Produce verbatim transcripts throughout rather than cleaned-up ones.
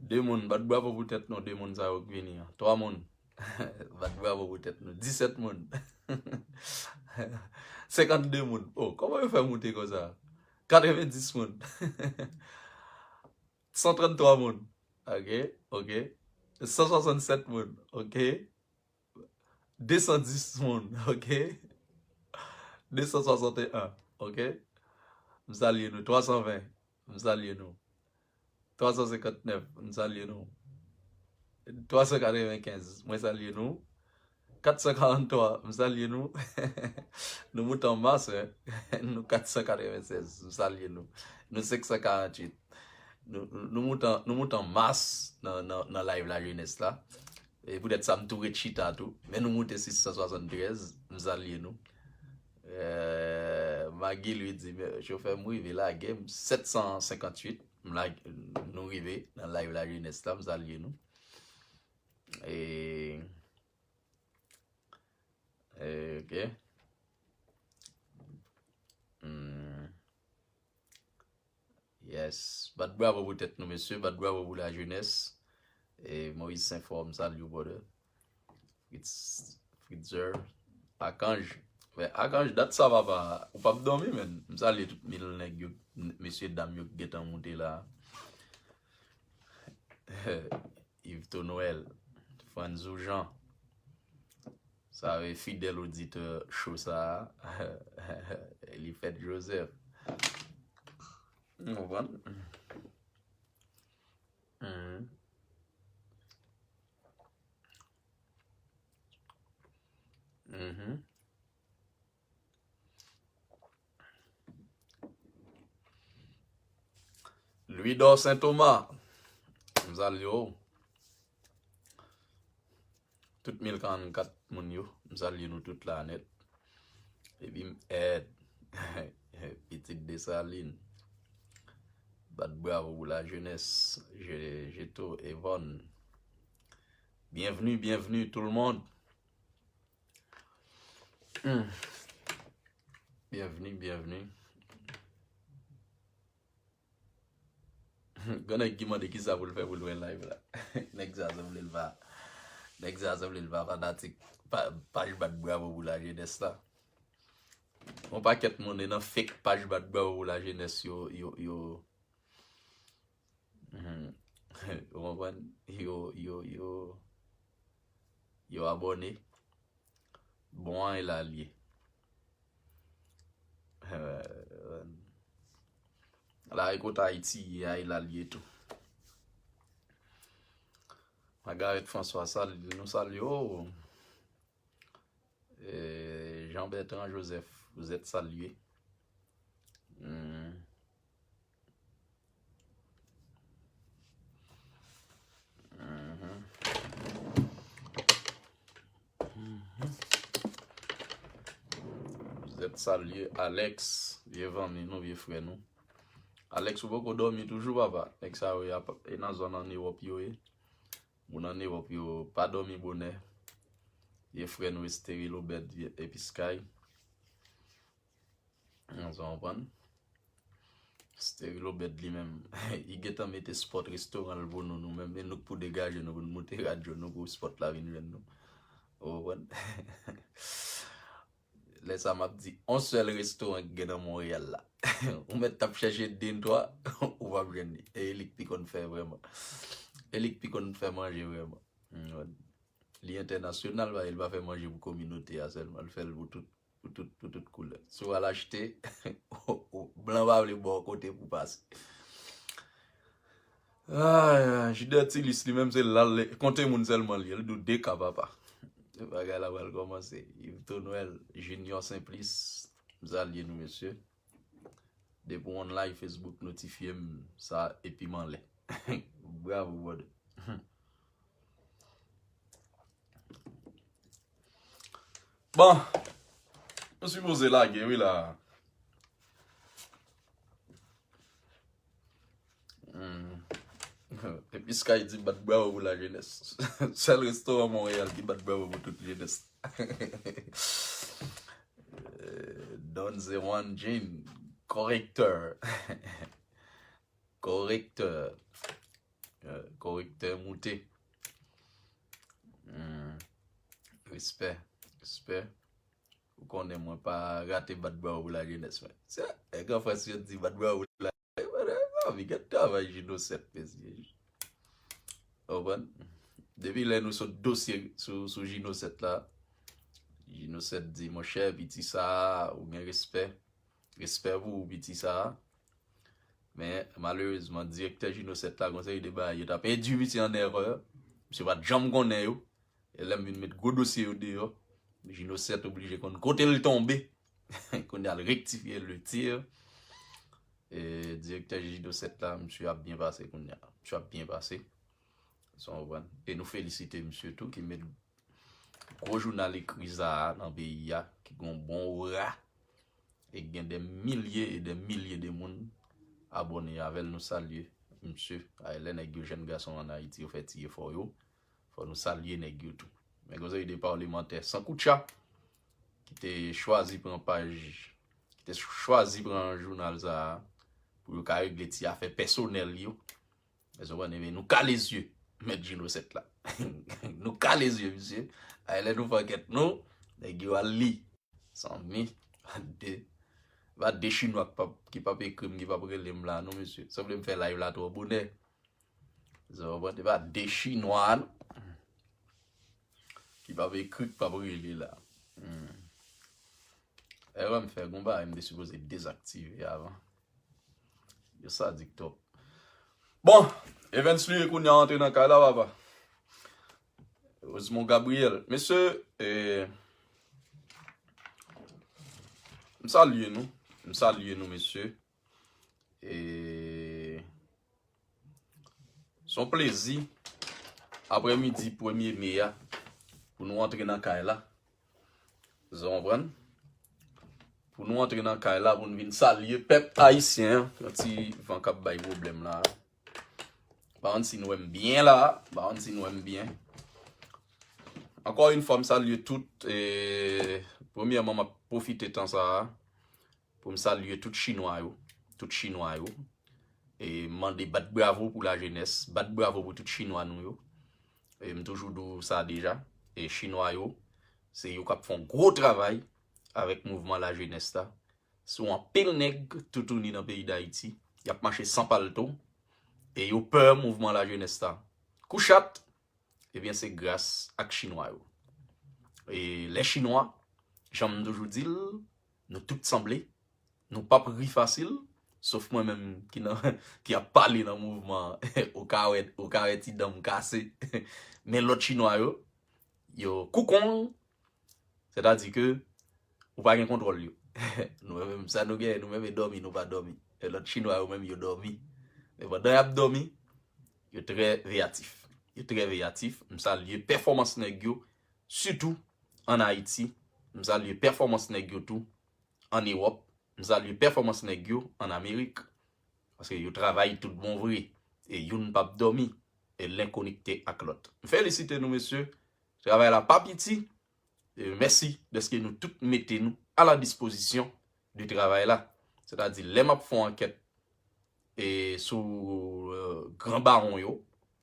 De moun, bat bravo pou tèt nou, de moun sa yo k vini an. Twa moun, bat bravo pou tèt nou. Disèt moun. Senkannde moun. Oh, kòman yo fè moute konsa? Katrevendis moun. San tranntwa moun. Ok, ok. San swasannsèt moun. Ok. Desan dis moun. Ok. Desan swasanteyen. Ok. M salye nou. Twasanven. M salye nou. Twasansenkantnèf. M salye nou. Twasankatrevenkenz. Mwen salye nou. Katsankaranntwa, m salye nou. Nou moute an mas, wi. Nou katsankatrevensèz, m salye nou. Nou senksankaranntuit. Nou, nou, nou moute an, nou moute an mas nan, nan, nan live lajenès la. E poutèt sa, m tou ret chita tou. Men nou moute sis san swasanntrèz, m salye nou. Eh, Maggie lui di, men chofè m rive lage m sèt san senkanntuit, m lage, nou rive nan live lajenès la, m salye nou. E Eh, ok. Hmm. Yes. Bat bravo pou tèt nou, mesye. Bat bravo pou lajenès. E Moïse Senfò, m salye w, brother. Fritz, Fritzer. Akanj. Men Akanj, dat sa, papa. Ou p ap dòmi, menn. M salye tout mil nèg yo, mesye dam yo ki gentan moute la. Yveto Noël, Franzou Jean. Sa yo fidèl oditè cho sa a. Li fèt Joseph. Ou konprann? Mhm. Mhm. Louidor Saint Thomas, m salye w. Tout mil karannkat moun yo, m salye nou tout la nèt. Epi m èd. Pitit Desalin. Bat bravo pou lajenès. Je, Jeto, Evon. Bienvenue, bienvenue tout le monde. Hmm. Bienvenue, bienvenue. Gen nèg ki mande kisa pou l fè pou l wè live la. Nèg sa sanble l pa, nèg sa sanble l pa fanatik pa, paj bat bravo pou lajenès la. Yon pakèt moun nan fake paj bat bravo pou lajenès yo, yo, yo, Mhm. Ou konprann? Yo, yo, yo, yo abòne. Bon, a e la l ye. Eh, la e kot Ayiti ye, a e la l ye tou. Margaret François, sal-, nou salye w. Eh, Jean Bertrand Joseph, vous êtes salué. Hmm. Mhm. Mhm. Vous êtes salué, Alex, vye fanmi nou, vye frè nou. Alex, ou poko dòmi toujou, papa? Nèg sa yo, y ap, e nan zòn ann Ewòp yo ye. Moun ann Ewòp yo pa dòmi bonè. Vye frè nou Esteri Lobèd, vye episkay. Ou konprann? Esteri Lobèd li menm, li gentan mete spòt restoran l pou nou, nou menm, e nou k pou degaje nou, pou n moute radyo nou, pou spòt la vin jwenn nou. Ou konprann? Lè sa m ap di, on sèl restoran ki gen nan Monreyal la. Ou mèt t ap chèche de twa, ou p ap jwenn li. E li k pi konn fè vrèman. E li k pi konn fè manje vrèman. Hmm, li entènasyonal, pa, li pa fè manje pou kominote a sèlman, li fè l pou tout, pou tout, pou tout koulè. Si w al achte, blan pa vle ba w kote pou pase. Ay, ay, Jidertilus li menm se l al konte moun sèlman li ye, l di w de ka papa. Bagay la pral kòmanse. Yveto Noël, Junior Simplice, m salye nou mesye. Depi w on live Facebook, notifye m sa epi m anlè. Bravo, brother. Bon, nou sipoze lage wi la. Hmm. Epi Sky di bat bravo pou lajenès. Sèl restoran Monreyal ki bat bravo pou tout jenès. Don Zewan Jean, korektè. Korektè. euh, correcteur moute. Hmm. Respè, respè. Ou konnen mwen pa rate bat bravo pou lajenès, mwen. Se, e gran frè si yo di bat bravo pou lajenès. Mwen, mwen, mwen, mwen, gad travay Jino sèt, mesye. Ou konprann? Depi lè nou sot dosye sou, sou Jino sèt la, Jino sèt di, monchè, piti sa a, ou gen respè. Respè pou ou, piti sa a. Men, malerezman, direktè Jino sèt la, gon seri de bagay yo t ap endui misye an erè. Misye pa t janm konnen yo. E lè m vin met gwo dosye yo deyò, Jino sèt oblije konn kote l tonbe. Kounye a l rektifye le tir. E direktè Jino sèt la, misye ap byen pase kounye a. Misye ap byen pase. Sa w konprann? E nou felisite misye tou ki met gwo jounal ekri sa a nan peyi a, ki gon bon ora, e gen de milye e de milye de moun abòne avè l. Nou salye misye. Ay, lè nèg yo, jèn gason an Ayiti, yo fè ti efò yo, fò nou salye nèg yo tou. Men gon seri de palemantè san koutcha ki te chwazi pran paj, ki te chwazi pran jounal sa a pou yo ka regle ti afè pèsonèl yo. Mezanmi, nou kale zye, mèt Jino sèt la. Nou kale zye, misye. Ay, lè nou fè ankèt nou, nèg yo al li. Sanmi, pa de, pa de chinwa ki p ap, ki p ap ekri m, ki p ap rele m la, non, mesye. Sanble m fè live la twò bonè. Zò, pa de, pa de chinwa, non, ki p ap ekri, ki p ap rele la. Hmm. Erè m fè, gon bagay m te sipoze dezaktive avan. Yo sadik twòp. Bon, Evens Louis kounye a antre nan kay la, papa. Rosemond Gabriel. Mesye, eh, m salye nou. M salye nou, mesye. E se yon plezi, aprèmidi premye me a, pou nou antre nan kay la. Zò konprann? Pou nou antre nan kay la, pou nou vin salye pèp ayisyen an. Yon ti van k ap bay pwoblèm la. Pa konn si nou wè m byen la. Pa konn si nou wè m byen. Ankò yon fwa, m salye tout. E, premyèman, m ap pwofite tan sa a pou m salye tout chinwa yo. Tout chinwa yo. E mande bat bravo pou lajenès, bat bravo pou tout chinwa nou yo. E m toujou di w sa deja. E chinwa yo, se yo k ap fè yon gwo travay avèk mouvman lajenès la. Se yon anpil nèg toutouni nan peyi Dayiti. Y ap mache san palto. E yo pè mouvman lajenès la. Kou chat, ebyen, se gras ak chinwa yo. E lè chinwa, jan m toujou di l, nou tout sanble, nou p ap ri fasil, sof mwen menm ki nan, ki ap pale nan mouvman, ou ka wè, ou ka wè ti dan m kase. Men lòt chinwa yo, yo koukon, sètadi ke ou pa gen kontwòl yo. Nou menm, sa nou genyen, nou menm e dòmi, nou pa dòmi. E lòt chinwa yo menm, yo dòmi. Men pandan y ap dòmi, yo trè veyatif. Yo trè veyatif. M salye pèfòmans nèg yo, sitou ann Ayiti. M salye pèfòmans nèg yo tou ann Ewòp. M salye pèfòmans nèg yo ann Amerik. Paske yo travay tout bon vre. E youn p ap dòmi. E len konekte ak lòt. M felisite nou, mesye. Travay la pa piti. E mèsi dèske nou tout mete nou a la dispozisyon de travay la. Sètadi, lè m ap fè yon ankèt e sou, euh, gran bawon yo,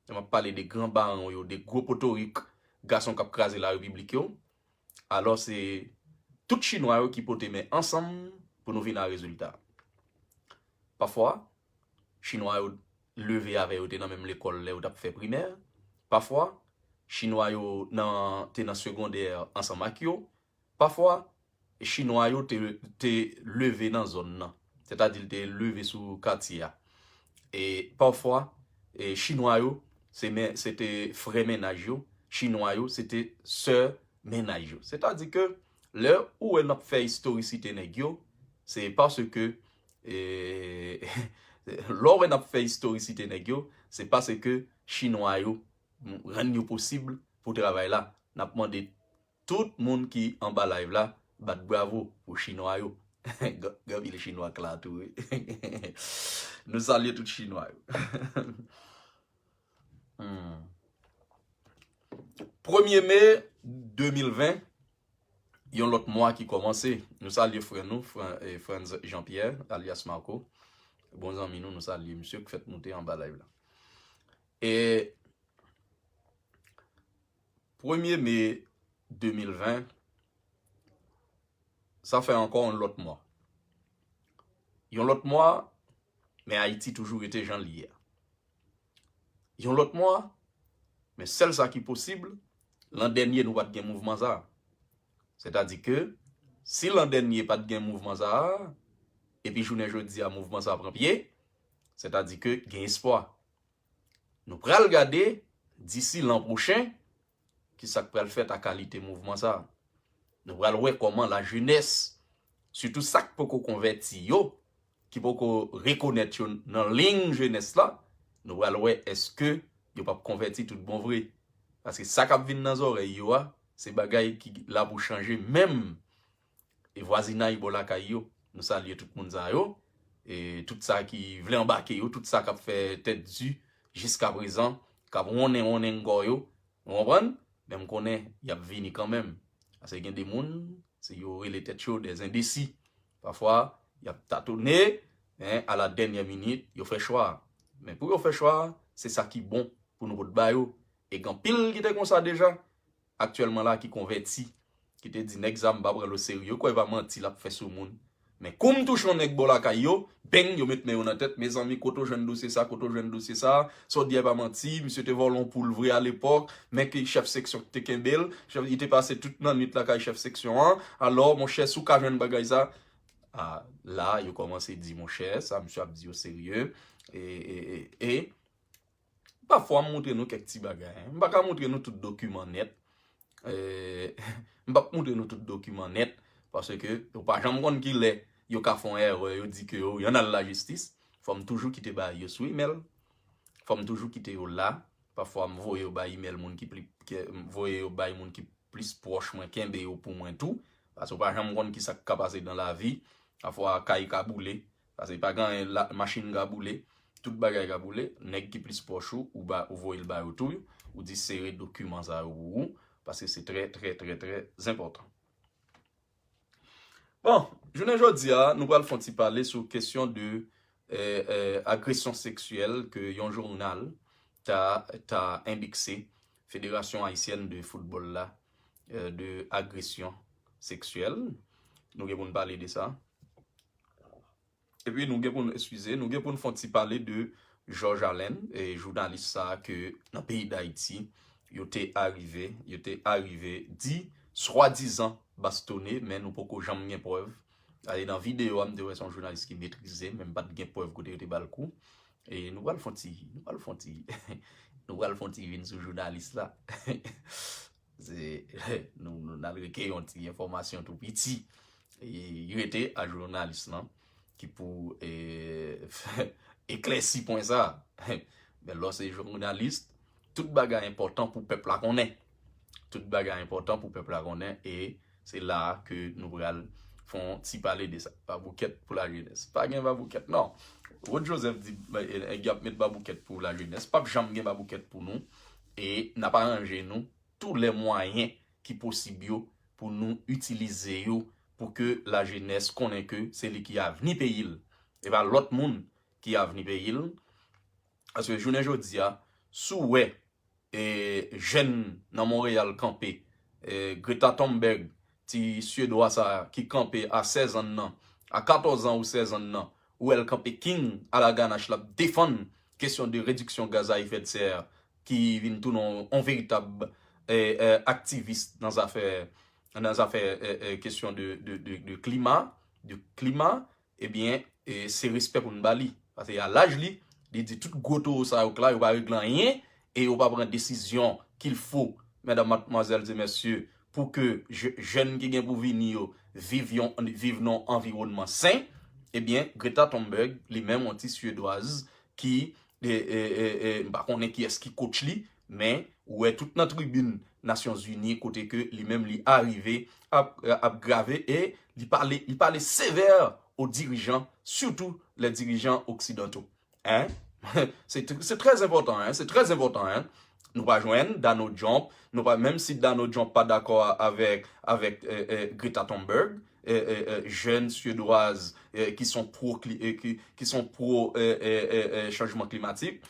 lè m ap pale de gran bawon yo, de gwo potorik, gason k ap kraze larepiblik yo, alò se tout chinwa yo ki pote men ansanm pou nou vin a rezilta. Pafwa, chinwa yo leve avè yo te nan menm lekòl lè yo t ap fè primè. Pafwa, chinwa yo nan, te nan segondè ansanm ak yo. Pafwa, chinwa yo te, te leve nan zòn nan. Sètadi, l te leve sou katye a. E pafwa, e chinwa yo, se men, se te frè mennaj yo. Chinwa yo, se te sè mennaj yo. Sètadi ke lè ou wè n ap fè istorisite nèg yo, se paske, e, lè w wè n ap fè istorisite nèg yo, se paske chinwa yo rann yo posib pou travay la. N ap mande tout moun ki anba live la bat bravo pou chinwa yo. Gen anpil chinwa k la tou, wi. Nou salye tout chinwa yo. Hmm. Premye me de mil ven, yon lòt mwa ki kòmanse. Nou salye frè nou, Fran-, eh, Franz Jean Pierre, alyas Marco. Bon zanmi nou, nou salye misye k fèt moute anba live la. E premye me de mil ven, sa fè ankò yon lòt mwa. Yon lòt mwa, men Ayiti toujou rete jan l ye a. Yon lòt mwa, men sèl sa ki posib, lan dènye nou pa t gen mouvman sa a. Sètadi ke, si lan dènye pa t gen mouvman sa a, epi jounen jodi a mouvman sa a pran pye, sètadi ke gen espwa. Nou pral gade, disi lan pwochen, ki sa k pral fèt a kalite mouvman sa a. Nou pral wè kòman lajenès, sitou sa k poko konvèti yo, ki poko rekonèt yo nan liy jenès la, nou pral wè èske yo p ap konvèti tout bon vre. Paske sa k ap vin nan zòrèy yo a, se bagay ki la pou chanje menm e vwazinay bò lakay yo. Nou salye tout moun sa yo, e tout sa ki vle anbake yo, tout sa k ap fè tèt di jiska prezan, k ap wonnen wonnen kò yo, ou konprann? Men m konnen y ap vini kanmenm. Paske gen de moun, se yo rele tèt yo des indécis. Pafwa, y ap tatone, men a la dènyè minit, yo fè chwa. Men pou yo fè chwa, se sa ki bon pou nou pot ba yo. E gen anpil ki te konsa deja, aktyèlman la ki konvèti, ki te di nèg sa m pa pran l oserye, yo kwè pa manti l ap fè sou moun. Men kou m touche yon nèg bò lakay yo, beng, yo met men yo nan tèt, mezanmi, kote w jwenn dosye sa, kote w jwenn dosye sa, sa w di a pa manti, misye te vòlè yon poul vre alepòk, men ki chèf seksyon ki te kenbe l, chèf, li te pase tout nannwit lakay chèf seksyon an, alò, monchè, si w ka jwenn bagay sa, a, la, yo kòmanse di, monchè, sa misye ap di yo serye, e, e, e, e, Pafwa, m montre nou kèk ti bagay, en. M pa ka montre nou tout dokiman nèt. Eh, m p ap montre nou tout dokiman nèt, paske yo pa janm konn ki lè yo ka fè yon erè, yo di ke yo, y ann al lajistis. Fò m toujou kite bagay yo sou imèl. Fò m toujou kite yo la. Pafwa, m voye yo bay imèl moun ki pli, ke, m voye yo bay moun ki plis pwòch mwen, kenbe yo pou mwen tou. Paske w pa janm konn ki sa k ka pase nan lavi. Pafwa, kay ka boule. Paske pa gen anyen la, machin ka boule. Tout bagay ka boule. Nèg ki plis pwòch ou, ou ba, ou voye l ba yo tou. Ou di sere dokiman sa yo pou ou. Paske se trè, trè, trè, trè enpòtan. Bon, jounen jodi a, nou pral fè yon ti pale sou kesyon de, eh, eh, agresyon seksyèl ke yon jounal ta, ta endekse, Fédération Haïtienne de Football la, eh, de agresyon seksyèl. Nou gen pou n pale de sa. Epi nou gen pou n, eskize, nou gen pou n fè yon ti pale de Georges Alain, e jounalis sa a ke nan peyi Dayiti, yo te arive, yo te arive di, swadizan, bastone, men nou poko janm gen prèv. Ale nan videyo a, m te wè se yon jounalis ki metrize, men m pa t gen prèv kote yo te ba l kou. E nou pral fè yon ti, nou pral fè yon ti, nou pral fè yon ti vin sou jounalis la. Se, nou, nou n al rekeyi yon ti enfòmasyon tou piti. E, li rete a jounalis lan ki pou, e, eklèsi pwen sa. Men lè w se jounalis, tout bagay enpòtan pou pèp la konnen. Tout bagay enpòtan pou pèp la konnen. E se la a ke nou pral fè yon ti pale de sa. Baboukèt pou lajenès. Pa gen baboukèt, non. Rod Joseph di, e, e, y ap met baboukèt pou lajenès. P ap janm gen baboukèt pou nou. E n ap aranje nou tou lè mwayen ki posib yo pou nou itilize yo pou ke lajenès konnen ke se li ki avni peyi l. E pa lòt moun ki avni peyi l. Paske jounen jodi a, si w wè, e, jèn nan Monreyal kanpe, e, Greta Thunberg, ti Syedwa sa a ki kanpe a sèz an nan, a katòz an ou sèz an nan, ou wè l kanpe king alaganach l ap defann kesyon de rediksyon gaz a efè de sè ki vin tounen yon, yon veritab, e, e, aktivis nan zafè, nan zafè, e, e, kesyon de, de, de, de klima, de klima, ebyen, e, se respè pou n ba li. Paske a laj li, li di tout gwo towo sa yo k la, yo pa regle anyen, e yo pa pran desizyon qu'il faut, medam, madmwazèl e mesye, pou ke je-, jèn ki gen pou vini yo viv yon, viv nan yon anviwònman sen, ebyen, Greta Thunberg, li menm, yon ti Syedwaz ki, e, e, e, e, m pa konnen kiyès ki coach li, men ou wè tout nan tribin Nasyonzini kote ke li menm li arive ap, ap grave e li pale, li pale sevè o dirijan, sitou les dirigeants occidentaux. Hein? Se tr-, se trè enpòtan, hein? Se trè enpòtan, hein? Nou pa jwenn Donald Trump, nou pa, menm si Donald Trump pa dakò a-, avèk, avèk, e, e, Greta Thunberg, e, e, e, jèn Syedwaz, e, ki son pro kli-, e, ki, ki son pro, e, e, e, e, chanjman klimatik,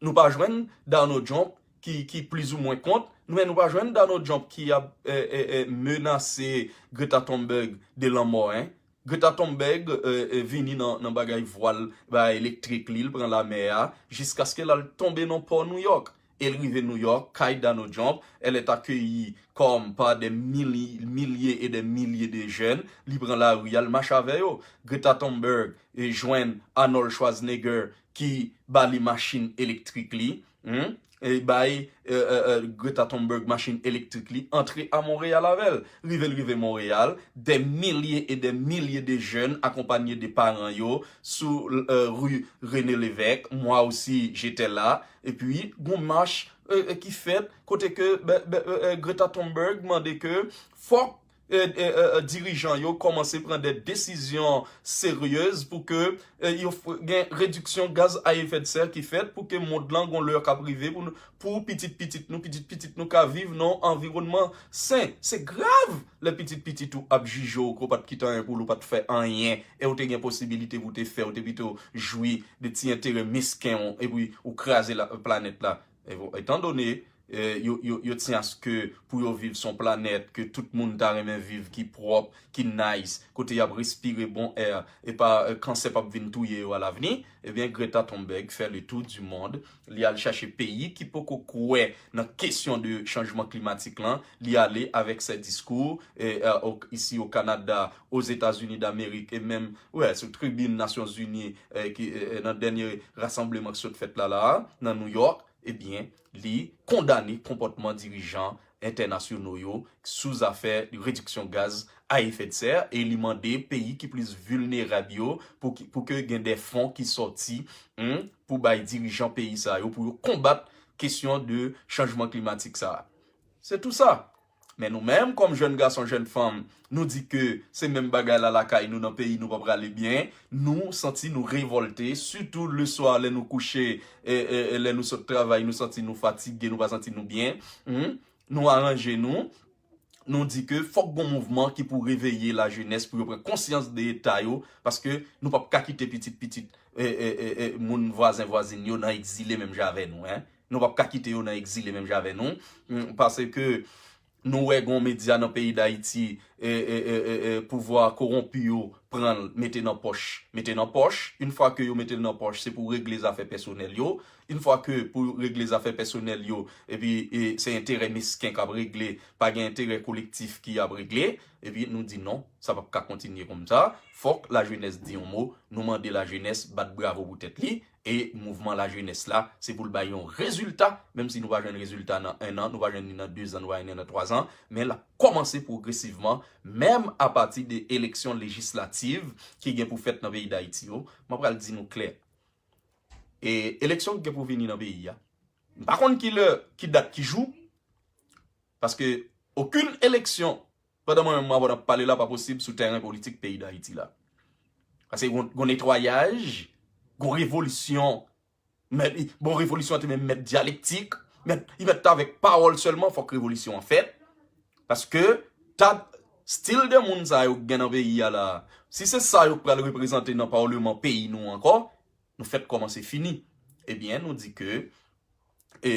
nou pa jwenn Donald Trump ki, ki plizoumwen kont, men nou pa jwenn Donald Trump ki ap e, e, e, menase Greta Thunberg de lanmò, en. Greta Thunberg e, e, vini nan, nan bagay vwal ba elektrik li, l pran lamè a, jiskaske l al tonbe nan pò New York. E l rive New York, kay Donald Trump, elle est accueillie comme par des milli- milliers et des milliers de jeunes, li pran lari a, l mache avè yo. Greta Thunberg e, jwenn Arnold Schwarzenegger ki ba li machin elektrik li, hmm? E bay e, e, e, Greta Thunberg machin elektrik li, antre a Montréal avè l. Rive l rive Montréal, des milliers et des milliers de jeunes accompagnés de paran yo sou e, rue René Lévesque, moi aussi j'étais là, epi gon mach e, e, ki fèt kote ke be- be- e, e, Greta Thunberg mande ke fòk e, e, e, e, dirijan yo kòmanse pran de desizyon seryez pou ke e, yo f- gen rediksyon gaz a efè de sè ki fèt pou ke mond lan gon lè k ap rive pou, nou- pou pitit pitit nou, pitit pitit nou ka viv nan yon anviwònman sen. Se grav lè pitit pitit ou ap jije w ke w pa t kite anyen pou l, ou pa t fè anyen, e w te gen posibilite pou w te fè, ou te pito jwi de ti enterè mesken w, epi ou kraze la, planèt la. E bon, etandone e, yo, yo, yo tyen aske pou yo viv sou yon planèt ke tout moun ta renmen viv, ki pwòp, ki nice, kote y ap respire bon air, e pa e, kansè p ap vin touye yo alavni, ebyen, Greta Thunberg fè le tour du monde. Li al chache peyi ki poko kwè nan kesyon de chanjman klimatik lan. Li ale avèk se diskou e, e, o- isi o Kanada, Ozetazini Damerik, e menm, wè, sou tribin Nasyonzini e, ki, e, e, nan dènye rasanbleman ki sot fèt la, la, nan New York, ebyen, li kondane konpòtman dirijan entènasyonal yo sou zafè rediksyon gaz a efè de sè, e li mande peyi ki plis vilnerab yo pou, ki- pou ke gen de fon ki sòti, hmm, pou bay dirijan peyi sa yo, pou yo konbat kesyon de chanjman klimatik sa. Se tou sa. Men nou menm, kòm jèn gason, jèn fanm, nou di ke se menm bagay la lakay nou, nan peyi nou pa prale byen, nou santi nou revòlte, sitou leswa lè nou kouche, e, e, e, lè nou sot travay, nou santi nou fatige, nou pa santi nou byen, hmm? Nou aranje nou, nou di ke fòk gon mouvman ki pou reveye lajenès, pou yo pran konsyans de eta yo, paske nou p ap ka kite pitit pitit e, e, e, e, moun vwazen vwazin yo nan egzile menm jan avè nou, en. Nou p ap ka kite yo nan egzile menm jan avè nou, hmm, paske nou wè gon medya nan peyi Dayiti, e, e, e, e, e, pouvwa kowonpi yo pran l mete nan pòch, mete nan pòch. Yon fwa ke yo mete l nan pòch, se pou regle zafè pèsonèl yo. Yon fwa ke pou regle zafè pèsonèl yo, epi e, se enterè mesken k ap regle, pa gen enterè kolektif ki ap regle, epi nou di non, sa p ap ka kontinye konsa. Fòk lajenès di yon mo, nou mande lajenès bat bravo pou tèt li, e mouvman lajenès la, se pou l bay yon rezilta, menm si nou pa jwenn rezilta nan en an, nou pa jwenn li nan de zan, nou pa jwenn li nan twa zan, men l ap kòmanse pwogresivman, menm apati de eleksyon lejislativ ki gen pou fèt nan peyi Dayiti yo. Mwen pral di nou klè. E eleksyon ki gen pou vini nan peyi a, m pa konn ki lè, ki dat, ki jou, paske okenn eleksyon, pandan mwen menm, mwen avè w n ap pale la, pa posib sou tèren politik peyi Dayiti la. Paske gon, gon netwayaj, gon revolisyon, men, bon, revolisyon an te menm mèt dyalektik, mèt, li mèt avèk pawòl sèlman, fòk revolisyon an fèt. Paske ta stil de moun sa yo k gen nan peyi a la, si se sa yo k pral reprezante nan pawleman peyi nou ankò, nou fèt kòmanse fini. Ebyen, nou di ke e,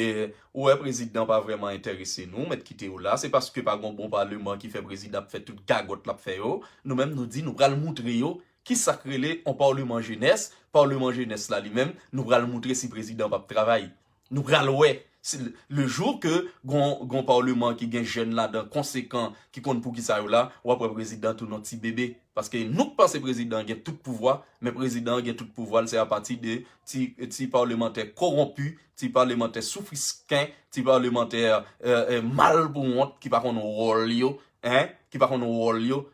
ou wè prezidan pa vrèman enterese nou, mèt kite yo la, se paske pa gon bon paleman ki fè prezidan ap fè tout gagòt l ap fè yo. Nou menm, nou di nou pral moutre yo kisa k rele yon paleman jenès. Paleman jenès la li menm, nou pral moutre si prezidan p ap travay. Nou pral wè. Si, le jou ke gon, gon paleman ki gen jèn ladan, konsekan, ki konn poukisa yo la, w ap wè prezidan tounen yon ti bebe. Paske nou k panse prezidan an gen tout pouvwa, men prezidan an gen tout pouvwa l, se apati de ti, ti palemantè kowonpi, ti palemantè soufrisken, ti palemantè e, e, mal pou wont, ki pa konn wòl yo, en, ki pa konn wòl yo,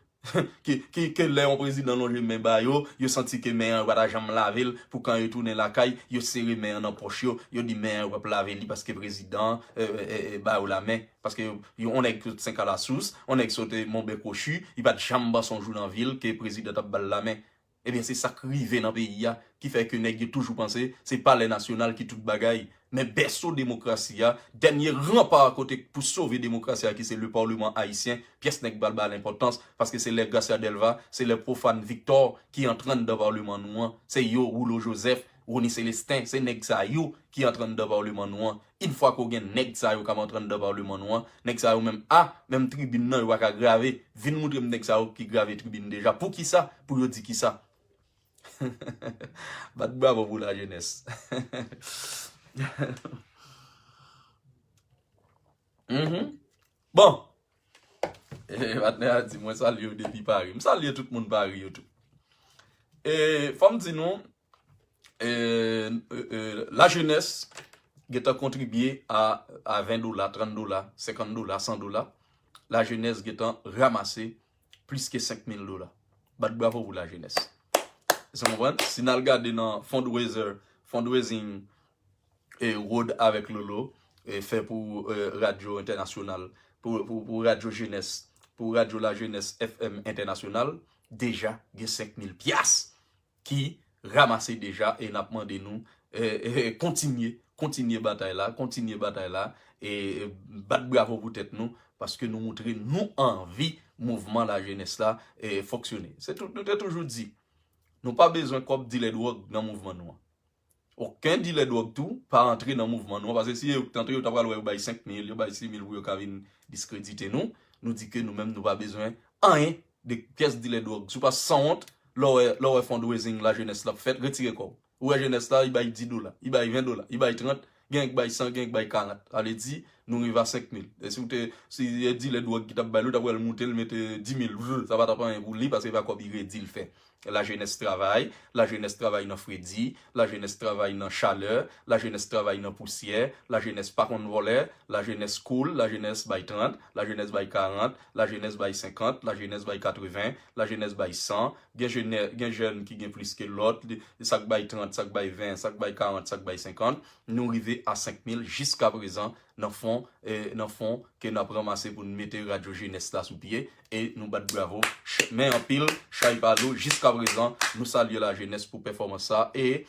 ki, ki, ke lè yon prezidan lonje men ba yo, yo santi ke men an yo pa ta janm lave l, pou kan yo tounen lakay, yo sere men an nan pòch yo, yo di men an yo p ap lave li paske prezidan e, e, e, e, ba yo lamen. Paske yo, yo, yon nèg ki sot Senkalasous, yon nèg sot e, Monbèkwochi, li pa t janm panse yon jou nan vi l ke prezidan t ap ba l lamen. Ebyen, se sa k rive nan peyi a, ki fè ke nèg yo toujou panse se Palè Nasyonal ki tout bagay. Men bèso demokrasi a, dènye ranpa kote pou sove demokrasi a, ki se le Parlement haïtien, pyès nèg pa ba l enpòtans, paske se lè Garcia Delva, se lè pwofàn Victor ki antre anndan paleman nou an, se yo, Rouleau Joseph, Rony Célestin, se nèg sa yo ki antre anndan palman nou an. Yon fwa ke w gen nèg sa yo k ap antre anndan palman nou an, nèg sa yo menm, a, menm tribin nan, yo pa ka grave. Vin moutre m nèg sa yo ki grave tribin deja. Poukisa? Pou yo di kisa? Bat bravo pou lajenès. Mhm. Bon. E, patnè a di, mwen salye w depi Pari. M salye tout moun Pari yo tou. E, fò m di nou, e, e, e, lajenès gentan kontribye a, a ven dola, trant dola, senkant dola, san dola. Lajenès gentan ranmase plis ke senk mil dola. Bat bravo pou lajenès. Èske w konprann? Si n al gade nan fundraiser, fundraising, e, Rod avèk Lolo, e, fè pou, e, radyo entènasyonal, pou, pou, pou radyo jenès, pou radyo lajenès F M entènasyonal, deja gen senk mil pyas ki ranmase deja e n ap mande nou, e, e, kontinye, kontinye batay la, kontinye batay la, e, e, bat bravo pou tèt nou, paske nou moutre nou anvi mouvman lajenès la, e, fonksyone. Se tou, nou te toujou di, nou pa bezwen kòb dilè dwòg nan mouvman nou an. Okenn dilè dwòg tou pa antre nan mouvman nou an, paske si yo t antre, yo ta pral wè yo bay senk mil, yo bay sis mil pou yo ka vin diskredite nou. Nou di ke nou menm nou pa bezwen anyen de pyès dilè dwòg. Si w pa sanwont, lè w wè, lè w wè fundraising lajenès la ap fèt, retire kò w. Ou wè jenès la, li bay dis dola, li bay ven dola, li bay trant, gen k bay san, gen k bay karant. Sa vle di, nou rive a senk mil. E si w te, si e dilè dwòg ki t ap bay l, ou ta pral moute l, mete dis mil. Vrr, sa pa t ap anyen pou li, paske se pa kòb li redi l fè. Lajenès travay, lajenès travay nan fredi, lajenès travay nan chalè, lajenès travay nan pousyè, lajenès pa konn vòlè, lajenès cool, lajenès bay trant, lajenès bay karant, lajenès bay senkant, lajenès bay katreven, lajenès bay san, gen jenè, gen jèn ki gen plis ke lòt, li, sa k bay trant, sa k bay ven, sa k bay karant, sa k bay senkant, nou rive a senk mil jiska prezan nan fon, e, nan fon ke n ap ranmase pou n mete radyo jenès la sou pye, e nou bat bravo, ch-, men anpil, chay pa lou, jiska prezan, nou salye lajenès pou pèfòmans sa, e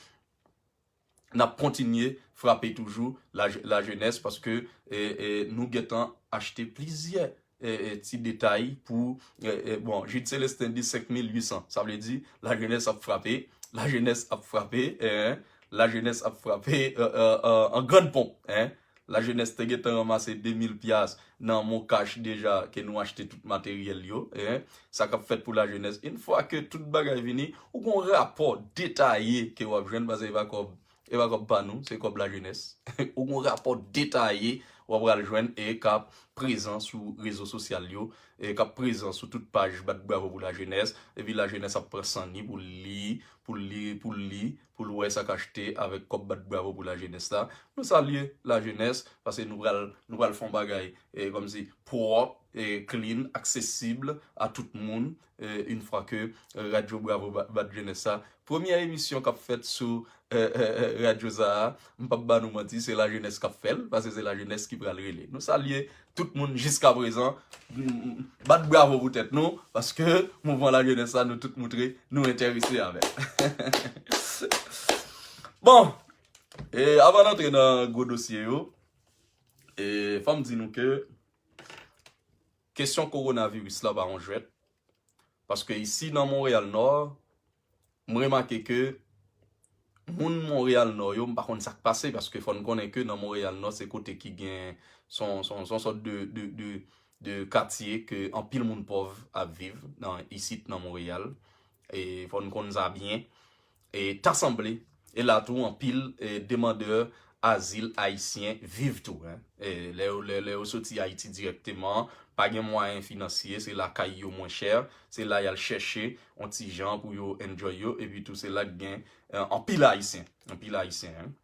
n ap kontinye frape toujou la, lajenès, paske, e, e, nou gentan achte plizyè, e, e, ti detay pou, e, e, bon, Jude Célestin di senk mil uit san, sa vle di, lajenès ap frape, lajenès ap frape, e, lajenès ap frape, e, e, e, an grann ponp, en. Lajenès te gentan ranmase de mil pyas nan Moncash deja ke nou achte tout materyèl yo, en. Sa k ap fèt pou lajenès. Yon fwa ke tout bagay vini, ou gon rapò detaye ke w ap jwenn, paske e pa kòb, e pa kòb pa nou, se kòb lajenès. Ou gon rapò detaye w ap pral jwenn e k ap prezan sou rezo sosyal yo, e k ap prezan sou tout paj Bat Bravo pou Lajenès. Epi lajenès ap pran san li pou l li, pou l li, pou l li, pou l wè sa k achte avèk kòb Bat Bravo pou Lajenès la. Nou salye lajenès, paske nou pral, nou pral fè yon bagay, e, kòmsi pwòp, e, clean, aksesib a tout moun, e, yon fwa ke, e, Radyo Bravo Ba-, Bat Jenès sa, premyè emisyon k ap fèt sou, e, e, e, radyo sa a, m p ap ba nou manti, se lajenès k ap fè l, paske se lajenès ki pral rele. Nou salye tout moun jiska prezan, m, m, bat bravo pou tèt nou, paske mouvman lajenès la, nou tout moutre, nou enterese avè l. Bon, e, avan n antre nan gwo dosye yo, e, fò m di nou ke kesyon kowonaviris la pa yon jwèt, paske isi nan Monreyal Nò, m remake ke moun Monreyal Nò yo, m pa konn sa k pase, paske fò n konnen ke nan Monreyal Nò, se kote ki gen, se yon, se yon, se yon sòt de, de, de, de katye ke anpil moun pòv ap viv nan, isit nan Monreyal. E fò n konn sa byen. E ta sanble, e la tou anpil, e, demandè azil ayisyen viv tou, en. E lè yo, lè, lè yo soti Ayiti dirèkteman, pa gen mwayen finansye, se lakay yo mwen chè, se la y al chèche yon ti jan pou yo enjoy yo, epi tou se la k gen, e, anpil ayisyen, anpil ayisyen, en.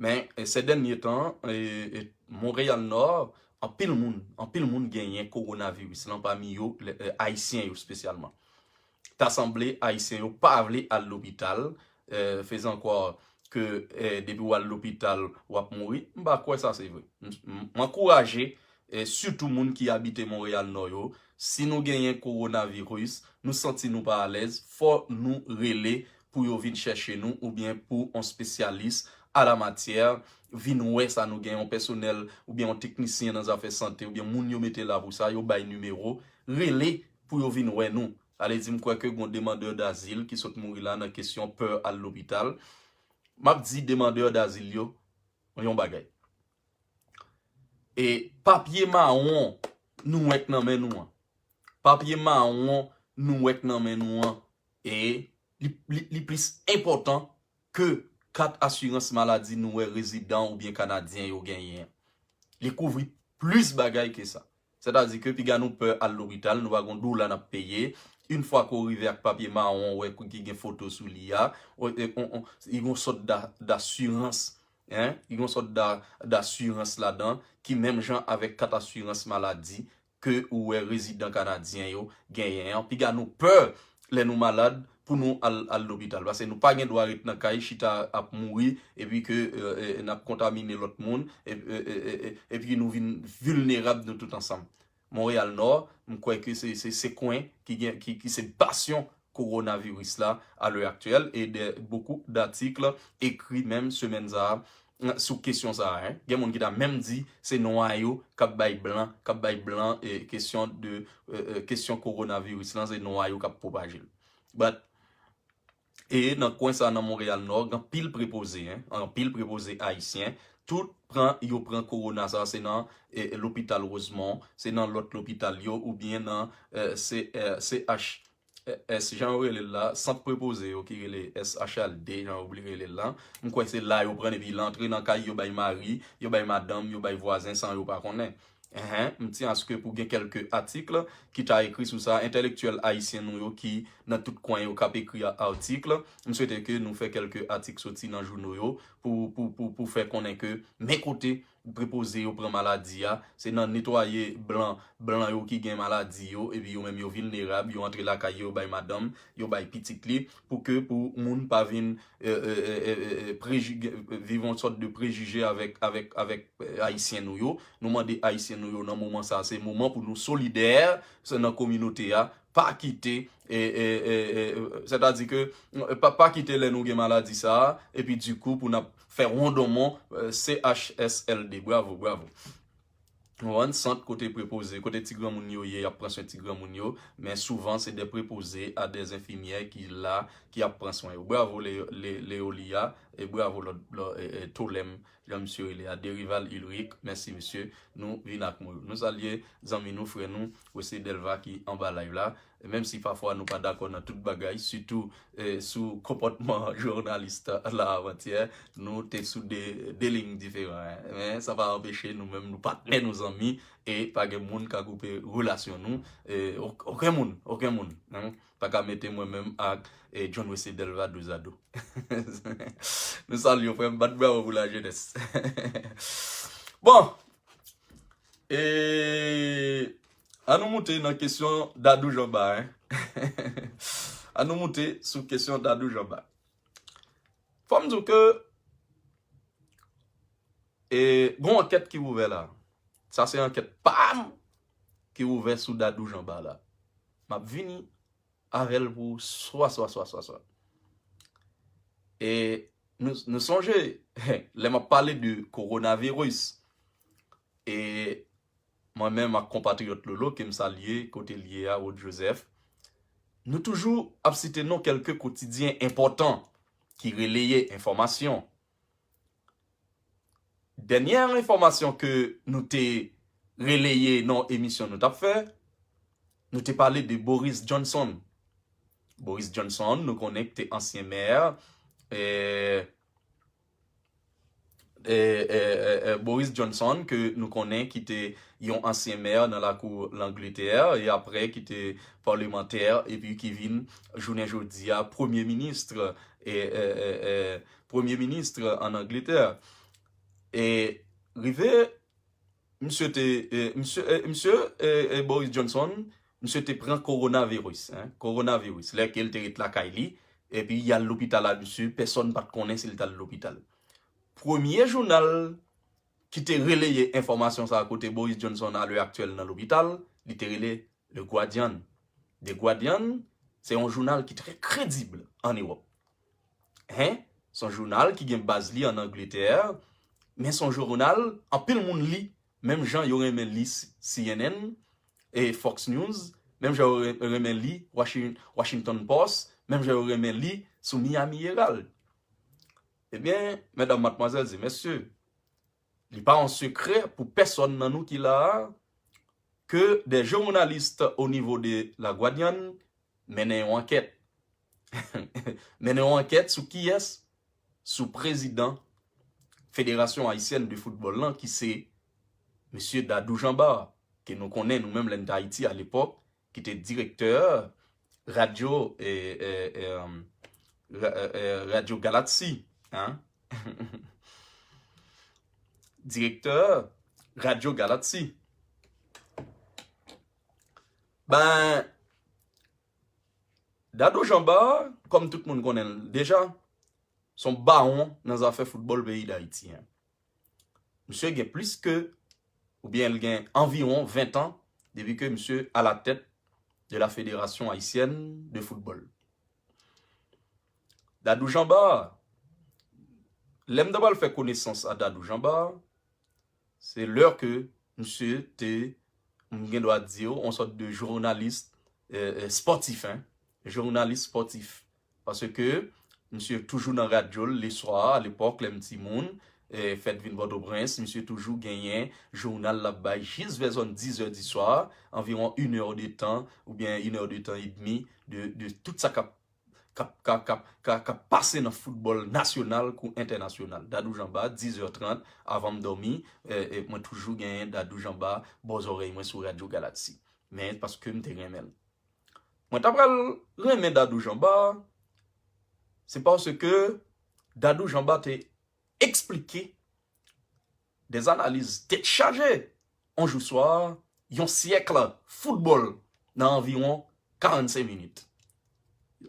Men, e, sè dènye tan, e, e, Monreyal Nò, anpil moun, anpil moun genyen kowonaviris lan, pami yo, lè, e, ayisyen yo espesyalman. Ta sanble ayisyen yo pa vle al lopital, e, faisant croire ke, e, depi w al lopital, w ap mouri. M pa kwè sa se vre. M, m, m ankouraje, e, sitou moun ki abite Monreyal Nò yo, si nou genyen kowonaviris, nou santi nou pa alèz, fò nou rele pou yo vin chèche nou oubyen pou yon espesyalis a la matyè vin wè sa nou gen, yon pèsonèl oubyen yon teknisyen nan zafè sante oubyen moun yo mete la pou sa, yo bay nimewo, rele pou yo vin wè nou. Sa vle di, m kwè ke gon demandè dazil ki sot mouri la nan kesyon pè al lopital. m ap di demandè dazil yo yon bagay. E papye mawon nou wè k nan men nou an. Papye mawon nou wè k nan men nou an. E li, li, li plis enpòtan ke kat asirans maladi nou wè rezidan oubyen Kanadyen yo genyen an. Li kouvri plis bagay ke sa. Sètadi ke piga nou pè al lopital, nou pa gon dola n ap peye. Yon fwa ke w rive ak papye mawon, w wè ki gen foto sou li a, w- e- on- on- li gon sòt da- dasirans, en, li gon sòt da- dasirans ladan, ki menm jan avèk kat asirans maladi ke ou wè rezidan kanadyen yo genyen an. Piga nou pè lè nou malad pou nou al, al lopital. Paske nou pa gen dwa ret nan kay, chita ap mouri, epi ke euh, euh, n ap kontamine lòt moun, epi, euh, euh, euh, epi nou vin vilnerab nou tout ansanm. Monreyal Nò, m kwè ke se, se, se kwen ki, gen, ki, ki se basyon kowonaviris la a lè aktyèl, e de, beaucoup d'articles écrits menm semèn sa a sou kesyon sa a. Gen moun ki ta menm di se nwa yo k ap bay blan, k ap bay blan e kesyon de e, e, kesyon kowonaviris lan, se nwa yo k ap pwopaje l. But, e nan kwen sa nan Monreyal Nò, gen anpil prepoze, en, anpil prepoze ayisyen, tout pran, yo pran kowona sa, se nan e, e, lopital Rosemont, se nan lòt lopital yo, oubyen nan e, C, e, C H S, jan yo rele l la, sant prepoze yo ki rele S H L D, jan yo bli rele l la. M kwè se la yo pran l epi l antre nan kay, yo bay mari, yo bay madanm, yo bay vwazen san yo pa konnen. Enhen, m ti aske pou gen kèlke atik ki ta ekri sou sa, entèlektyèl ayisyen nou yo ki nan tout kwen yo k ap ekri a- atik. M swete ke nou fè kèlke atik soti nan jouno yo pou, pou, pou, pou fè konnen ke men kote prepoze yo pran maladi a, se nan netwaye blan, blan yo ki gen maladi yo, epi yo menm yo vilnerab, yo antre lakay yo, yo bay madanm, yo bay pitit li, pou ke pou moun pa vin e, e, e, e, e, preji- viv yon sòt de prejije avèk, avèk, avèk e, ayisyen nou yo. Nou mande ayisyen nou yo nan moman sa, se moman pou nou solidè, se nan kominote a, pa kite, e, e, e, e, sètadi ke pa, pa kite lè nou gen maladi sa a, epi dikou pou n ap fè wondonmon e, C H S L D. Bravo, bravo. Ou konprann? Sant kote prepoze, kote ti granmoun yo ye, y ap pran swen ti granmoun yo, men souvan se de prepoze a de enfimyè ki la, ki ap pran swen yo. Bravo, Le, Le, Leolia, e bravo, lòt, lòt, e, e, Tolem, jan misye rele a, Derival Ulrich, mèsi, mesye, nou vin ak mwen. Nou salye zanmi nou, frè nou, Wesley Delva ki anba live la, menm si pafwa nou pa dakò nan tout bagay, sitou e, sou konpòtman jounalis la avantyè, nou te sou de, de liy diferan, en. Men sa pa anpeche nou menm, nou patnè, nou zanmi, e pa gen moun ka koupe relasyon nou, e, ok- okenn moun, okenn moun, en, pa ka mete mwen menm ak e, John Wesley Delva dozado. Nou salye w, frè m, bat bravo pou lajenès. Bon, e, ann nou moute nan kesyon Dadou Janba, en. Ann nou moute sou kesyon Dadou Janba. Fò m di w ke e, gon ankèt ki ouvè la. Sa se ankèt pa m ki ouvè sou Dadou Janba la. M ap vini avè l pou swa, swa, swa, swa, swa. E nou, nou sonje, lè m ap pale de kowonaviris, e mwen menm ak konpatriyòt Lolo, ke m salye, kote l ye a, Rod Joseph, nou toujou ap site non kèlke kotidyen enpòtan ki releye enfòmasyon. Dènyè enfòmasyon ke nou te releye nan emisyon nou t ap fè, nou te pale de Boris Johnson. Boris Johnson, nou konnen ki te ansyen mè, e, e, e, e, e, Boris Johnson, ke nou konnen ki te yon ansyen mè nan lakou Langletè, e apre ki te palemantè, epi ki vin, jounen jodi a, premye minis, e, e, e, e, premye minis ann Angletè. E rive, misye te, e, misye, e, misye, e, e, Boris Johnson, misye te pran kowonaviris, en, kowonaviris, lè ke l te ret lakay li, epi y al lopital a misye, pèsòn pa t konnen si l t al lopital. Premye jounal ki te releye enfòmasyon sa a kote Boris Johnson a lè aktyèl nan lopital, li te rele The Guardian. The Guardian, se yon jounal ki trè kredib ann Ewòp. Hen? Se yon jounal ki gen baz li ann Angletè, men se yon jounal anpil moun li, menm jan yo renmen li C N N e Fox News, menm jan yo re- renmen li Washing- Washington Post, menm jan yo renmen li sou Miami Herald. Ebyen, medam, madmwazèl e mesye, li pa yon sekrè pou pèsonn nan nou ki la a ke des journalistes au niveau de la Guadiana mennen yon ankèt. Mennen yon ankèt sou kiyès? Sou prezidan Federasyon Ayisyèn de Foutbòl lan, ki se mesye Dadou Jean Bart, ke nou konnen nou menm lè n te Ayiti alepòk, ki te direktè radyo, e, e, e, ra- e, e, radyo Galaxy, hein? Direktè radyo Galaxy. Ben, Dadou Jean Bart, kòm tout moun konnen l deja, se yon bawon nan zafè foutbòl peyi Dayiti, hein. Misye gen plis ke, oubyen l gen anviwon ven tan depi ke misye alatèt de la Fédération Haïtienne de Football. Dadou Jean Bart, lè m ta pral fè konesans a Dadou Jean Bart, se lè ke misye te, m gen dwa di w, yon sòt de jounalis, e, e, spòtif, hein. Jounalis spòtif. Paske misye toujou nan radyo l leswa, alepòk, lè m timoun, e, fèt vin Pòtoprens, misye toujou genyen jounal l ap bay jis vè zòn dizè diswa, anviwon inè de tan, oubyen inè de tan edmi de, de tout sa k ap k ap, k ap, k ap, k ap, k ap pase nan foutbòl nasyonal kou entènasyonal. Dadou Jean Bart, dizè trant, avan m dòmi, e, e, mwen toujou genyen Dadou Jean Bart bò zòrèy mwen sou Radyo Galaksi. Men paske m te renmen l. Mwen ta pral renmen Dadou Jean Bart, se paske Dadou Jean Bart te eksplike des analyses tèt chaje, yon jou swa, yon syèk foutbòl nan anviwon karannsenk minit.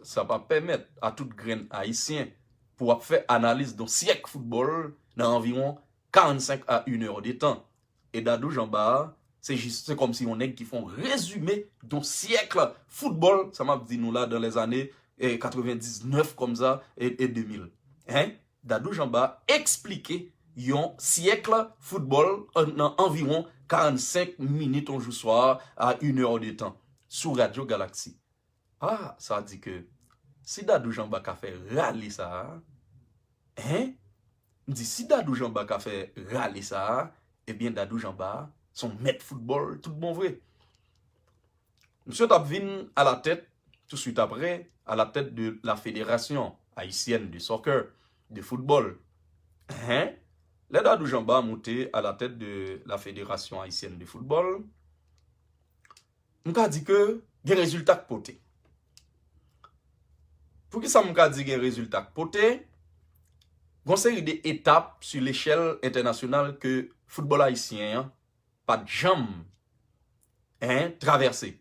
Sa pa pèmèt a tout grenn Ayisyen pou w ap fè analiz de yon syèk foutbòl nan anviwon karannsenk a inè de tan. E Dadou Jean Bart, se jis, se kòmsi yon nèg ki fè yon rezime de yon syèk foutbòl, sa m ap di nou la, dans les années, e, katrevenndiznèf kòmsa, e, e de mil. Hein? Dadou Jean Bart eksplike yon syèk foutbòl an, nan anviwon karannsenk minit yon jou swa a inè de tan sou Radyo Galaksi. Ah, sa di ke si Dadou Jean Bart ka fè rale sa a, hein? M di si Dadou Jean Bart ka fè rale sa a, ebyen Dadou Jean Bart se yon mèt foutbòl tout bon vre. Misye t ap vin alatèt, touswit apre, alatèt de la Fédération Haïtienne de Soccer, de football. Hein? Lè Dadou Jean Bart moute alatèt de la Fédération Haïtienne de Football, m ka di ke gen rezilta k pote. Poukisa m ka di gen rezilta k pote? Gon seri de etap sou lechèl entènasyonal ke foutbòl ayisyen an pa t janm, hein, travèse.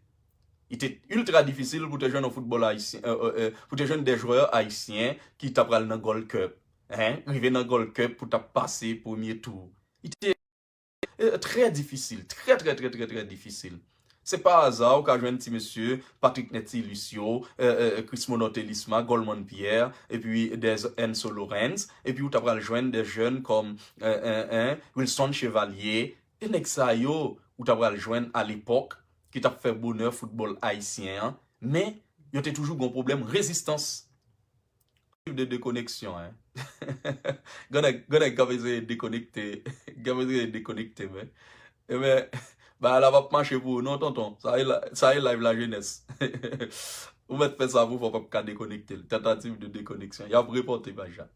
Li te iltra difisil pou te jwenn yon foutbòl ayisyen, e, e, e, pou te jwenn de jwè ayisyen ki ta pral nan Gold Cup, hein, rive nan Gold Cup pou t ap pase premye tou. Li te, e, trè difisil, trè, trè, trè, trè, trè difisil. Se pa aza ou ka jwenn ti mesye Patrick Netilus yo, e, e, Chris Monot Elisma, Goldman Pierre, epi Des Enzo Lorenz, epi ou ta pral jwenn de jèn kòm, e, e, e, Wilson Chevalier, e nèg sa yo, ou ta pral jwenn alepòk, ki t ap fè bonè foutbòl ayisyen an, men yo te toujou gon pwoblèm rezistans. De dekoneksyon, hein. Gannèg, gannèg k ap eseye dekonekte, k ap eseye dekonekte, men. Ebyen, bagay la p ap mache pou ou non, tonton. Sa e la, sa e live la jenès. Ou mèt fè sa pou fò p ap ka dekonekte l. Tantativ de dekoneksyon. Y ap repòte paj la.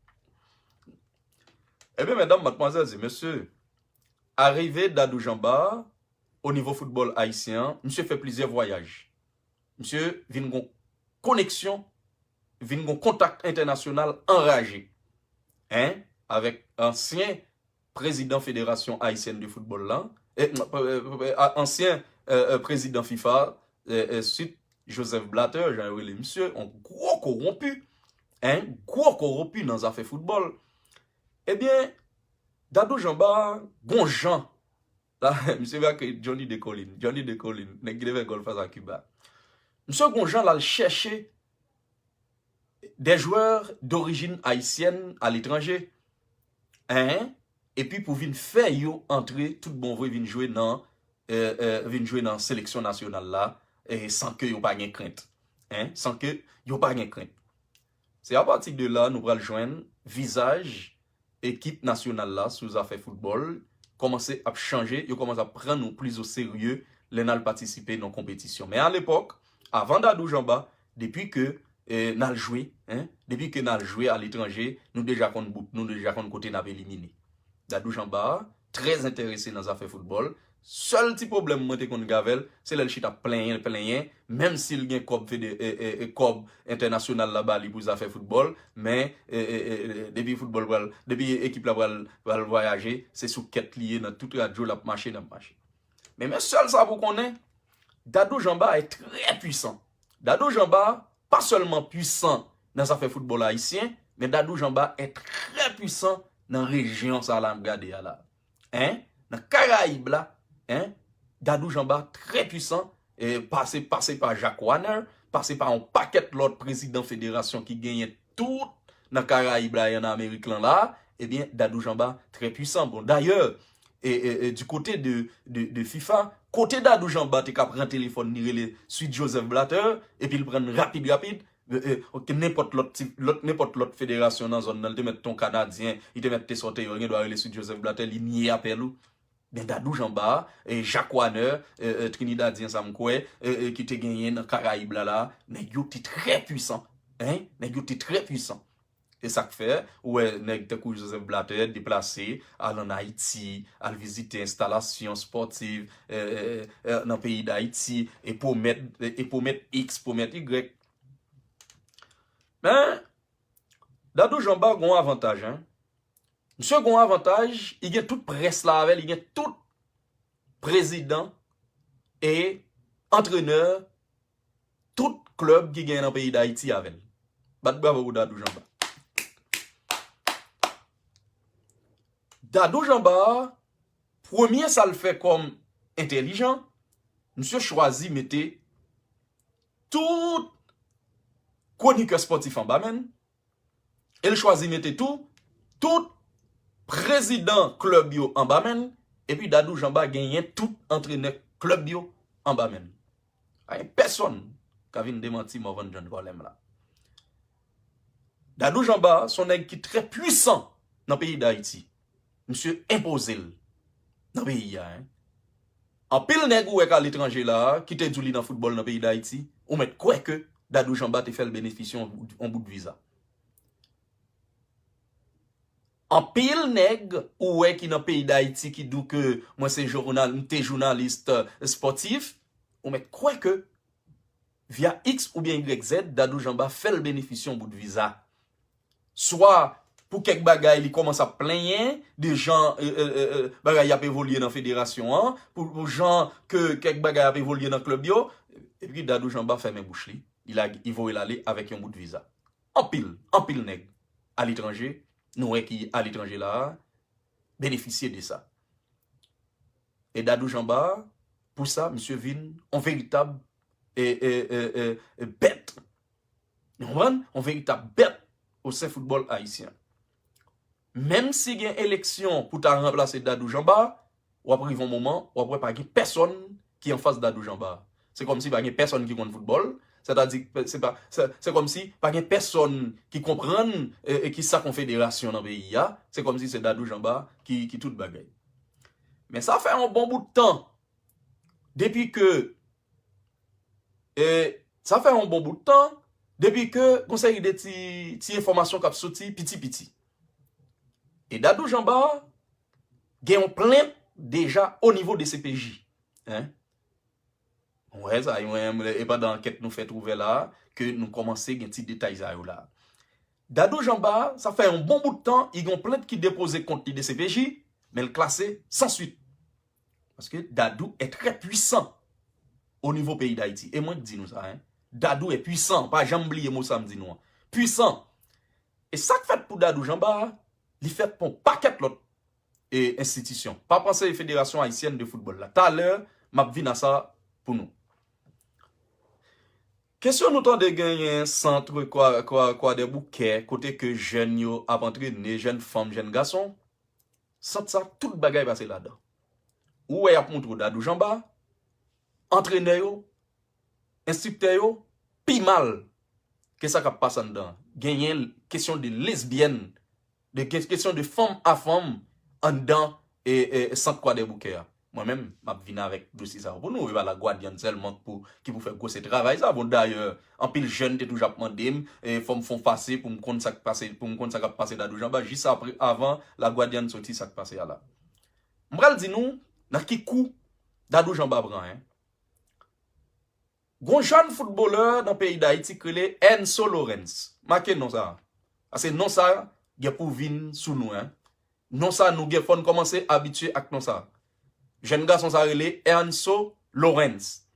Ebyen, medam, madmwazèl e mesye, arive Dadou Jean Bart o nivo foutbòl ayisyen an, misye fè plizyè vwayaj. Misye vin gon koneksyon, vin gon kontak entènasyonal anraje, hein, avèk ansyen prezidan Fédération Haïtienne de Football lan, e, e, e, a- ansyen, e, e, prezidan fifa, e, e, sit Joseph Blatter, jan yo rele misye, yon gwo kowonpi, hein, gwo kowonpi nan zafè foutbòl. Ebyen, Dadou Jean Bart, gon jan, la, misye va ke Johnny Descollines, Johnny Descollines, nèg ki te fè gòl fas a Kiba. Misye gon jan l al chèche des joueurs d'origine haïtienne à l'étranger, hein, epi pou vin fè yo antre tout bon vre, vin jwe nan, e, e, vin jwe nan seleksyon nasyonal la, e, san ke yo pa gen krent, hein, san ke yo pa gen krent. Se apati de la nou pral jwenn vizaj ekip nasyonal la sou zafè foutbòl kòmanse ap chanje, yo kòmanse ap pran nou plis o serye lè n al patisipe nan konpetisyon. Men alepòk, avan Dadou Jamba, depi ke eh, n al jwe, en, depi ke n al jwe aletranje, nou deja konn bout, nou deja konn kote n ap elimine. Dadou Jamba trè enterese nan zafè foutbòl. Sèl ti pwoblèm mwen te konn gen avè l, se lè l chita plenyen, plenyen, menm si l gen kòb fede, e, e, e, kòb entènasyonal la ba li pou zafè foutbòl, men e, e, e, e, depi foutbòl pral, depi ekip la pral, pral vwayaje, se sou kèt li ye, nan tout radyo l ap mache, l ap mache. Men, men sèl sa pou konnen, Dadou Jamba est très puissant. Dadou Jamba pa sèlman pwisan nan zafè foutbòl ayisyen, men Dadou Jamba est très puissant nan rejyon sa la m gade a la. En? Nan Karayib la, en? Dadou Jamba trè pwisan, e pase, pase pa Jacques Wanner, pase pa yon pakèt lòt prezidan federasyon ki genyen tout nan Karayib la e an Amerik lan la, ebyen, Dadou Jamba trè pwisan. Bon, dayè, e, e, e, du côté de, de, de FIFA, kote Dadou Jamba te ka pran telefòn ni rele Sweet Joseph Blatter, epi l pran rapid, rapid, e, e, ok, nenpòt lòt ti, lòt, nenpòt lòt federasyon nan zòn nan, li te mèt te yon Kanadyen, li te mèt te sòte yo, gen dwa rele Sweet Joseph Blatter, li nye apèl ou. Men Dadou Jamba, e, Jacques Wanner, e, e, Trinidadyen sa m kwè, e, e, ki te genyen nan Karayib la la, nèg yo te trè pwisan. En? Nèg yo te trè pwisan. E sa k fè, ou wè nèg tankou Joseph Blatter deplase, al ann Ayiti, al vizite enstalasyon spòtiv, e, e, e, nan peyi Dayiti, e pwomèt, e, e pwomèt X, pwomèt Y. Men, Dadou Jamba gon avantaj, en. Misye gon avantaj, li gen tout près la avè l, li gen tout prezidan e antrenè tout klèb ki gen nan peyi Dayiti avè l. Bat bravo pou Dadou Jamba. Dadou Jamba, premye sa l fè kòm entèlijan, misye chwazi mete tout kwonikè spòtif anba men l, e l chwazi mete tou tout prezidan klèb yo anba men l, epi Dadou Jamba genyen tout antrenè klèb yo anba men l. Pa gen pèsonn ka vin demanti Morvan John Colem la. Dadou Jamba se yon nèg ki trè pwisan nan peyi Dayiti. Misye enpoze l nan peyi a, en. Anpil nèg ou wè k aletranje la a, ki te di w li nan foutbòl nan peyi Dayiti, ou mèt kwè ke Dadou Jamba te fè l benefisye yon bout, yon bout viza. Anpil nèg ou wè ki nan peyi Dayiti ki di w ke mwen se jounal, m te jounalis, eh, spòtif, ou mèt kwè ke via X oubyen Y Z, Dadou Jamba fè l benefisye yon bout viza. Swa pou kèk bagay li kòmanse ap plenyen de jan, eh, eh, eh, eh, bagay y ap evolye nan federasyon an, pou, pou jan ke kèk bagay ap evolye nan klèb yo, epi Dadou Jamba fèmen bouch li, li lage, li voye l ale avèk yon bout viza. Anpil, anpil nèg aletranje, nou wè ki aletranje la a, benefisye de sa. E Dadou Jamba, pou sa, misye vin yon veritab, e, e, e, e, e, bèt. Ou konprann? Yon veritab bèt o sen foutbòl ayisyen. Menm si gen eleksyon pou ta ranplase Dadou Jamba, w ap rive yon moman, w ap wè pa gen pèsonn ki anfas Dadou Jamba. Se kòmsi pa gen pèsonn ki konn foutbòl, sètadi, se pa, se, se kòmsi pa gen pèsonn ki konprann, e, e kisa konfederasyon nan peyi a, se kòmsi se Dadou Jamba ki, ki tout bagay. Men sa fè yon bon bout tan depi ke, e, sa fè yon bon bout tan depi ke gon seri de ti, ti enfòmasyon k ap soti piti piti. E Dadou Jamba gen yon plent deja o nivo de C P J. En? Wè sa, e mwen, e pandan ankèt nou fèt ouvè la a, ke nou kòmanse gen ti detay sa yo la a. Dadou Jamba, sa fè yon bon bout tan, li gen yon plent ki depoze kont li de C P J, men l klase san swit. Paske Dadou est très puissant o nivo peyi Dayiti. E mwen k di nou sa, en. Dadou est puissant. Pa janm bliye mo sa m di nou an. Puissant. E sa k fèt pou Dadou Jamba a, li fèt pou yon pakèt lòt, e, enstitisyon. Pa panse Fédération Haïtienne de Football la. Talè, m ap vin a sa pou nou. Kesyon nou tande genyen sant Kwa, Kwa, Kwadèboukè, kote ke jèn yo ap antrene, jèn fanm, jèn gason. Sant sa, tout bagay pase ladan. Ou wè y ap montre w Dadou Jamba, antrenè yo, enstriktè yo, pi mal ke sa k ap pase anndan. Genyen kesyon de lesbyèn de kes- kesyon de fanm a fanm anndan e, e, Sant Kwadèboukè a. Mwen menm, m ap vin avèk dosye sa yo pou nou. E pa Lagwadyann sèlman pou, ki pou fè gwosè travay sa. Bon, dayè, anpil jèn te toujou ap mande m, e, fò m fè yon pase pou m konn sa k pase, pou m konn sa k ap pase Dadou Janba, jis apre, avan Lagwadyann soti sa k pase a la. M pral di nou nan ki kou Dadou Janba pran, en. Gon jèn foutbolè nan peyi Dayiti k rele Enso Lawrence. Make non sa. Paske non sa gen pou vin sou nou, en. Non sa nou gen fò n kòmanse abitye ak non sa. Jèn gason sa rele Enso Lawrence.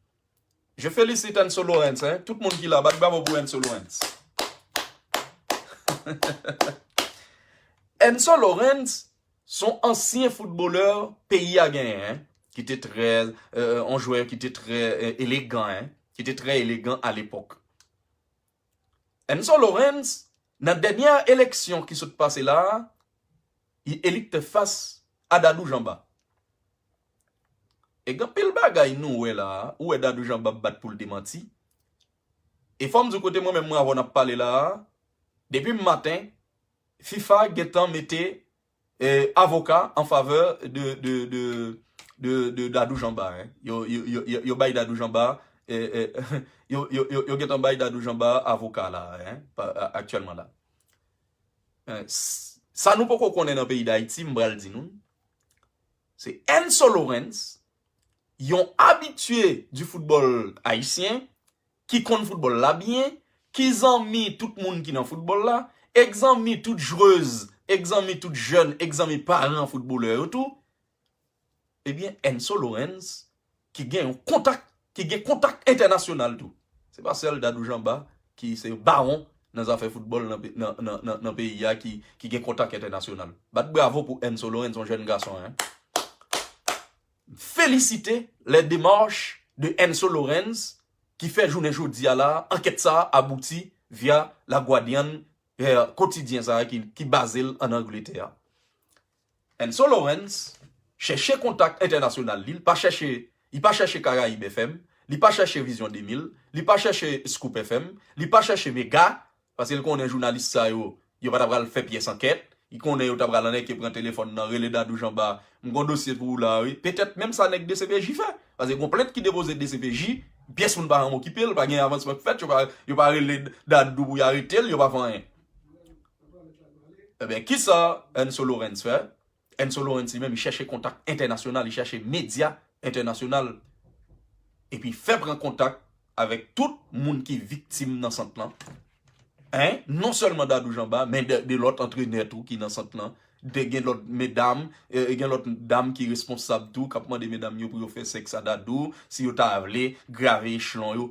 Je félicite Enso Lawrence, en. Tout moun ki la, bat bravo pou Enso Lawrence. Enso Lawrence, se yon ansyen foutbolè peyi a genyen, en, ki te trè, euh, yon jwè ki te trè, euh, elegan, en, ki te trè elegan a lepòk. Enso Lawrence, nan dènyè eleksyon ki sot pase la a, li eli te fas a Dadou Janba. E gen anpil bagay nou wè la a, ou wè Dadou Janba ap bat pou l demanti. E fò m di w kote mwen menm mwen avè w n ap pale la a, depi maten, fifa gentan mete, eh, avoka an favè de, de, de, de, de Dadou Janba, en. Yo, yo, yo, yo, yo bay Dadou Janba, eh, eh, yo, yo, yo, yo gentan bay Dadou Janba avoka la, en, pa, a- aktyèlman la. Eh, s- sa nou poko konnen nan peyi Dayiti, m pral di nou, se Enso Lawrence, yon abitye di foutbòl ayisyen, ki konn foutbòl la byen, ki zanmi tout moun ki nan foutbòl la, e k zanmi tout jwez, e k zanmi tout jèn, e k zanmi paran foutbolè yo tou, ebyen, Enso Lawrence, ki gen yon kontak, ki gen kontak entènasyonal tou. Se pa sèl Dadou Janba, ki se bawon nan zafè foutbòl nan, pe- nan, nan, nan, nan peyi a, ki, ki gen kontak entènasyonal. Bat bravo pou Enso Lawrence, yon jèn gason, en. Felisite les démarches de Enso Lawrence, ki fè jounen jodi a la, ankèt sa a abouti via Lagwadyann, eh, kotidyen sa a ki, ki baze l ann Angletè a. Enso Lawrence chèche kontak entènasyonal li, li pa chèche, li pa chèche Karayib F M, li pa chèche Vizyon de mil, li pa chèche Scoop F M, li pa chèche Mega, paske l konnen jounalis sa yo, yo pa ta pral fè pyès ankèt. Li konnen yo ta pral annik pran telefòn nan, rele Dadou Janba. M gon dosye pou ou la, wi. Petèt menm sa nèg D C P J fè. Paske gon plent ki depoze D C P J, pyès moun pa janm okipe l, pa gen avansman k fèt, yo pa, yo pa rele Dadou pou y arete l, yo pa fè anyen. Ebyen, kisa Enso Lawrence fè? Enso Lawrence li menm, li chèche kontak entènasyonal, li chèche medya entènasyonal. Epi fè pran kontak avèk tout moun ki viktim nan sant lan. En, non sèlman Dadou Janba, men de, de lòt antrenè tou ki nan sant lan. De, gen lòt medam, e, gen lòt dam ki responsab tou, k ap mande medam yo pou yo fè sèks a Dadou, si yo ta vle grave echelon yo.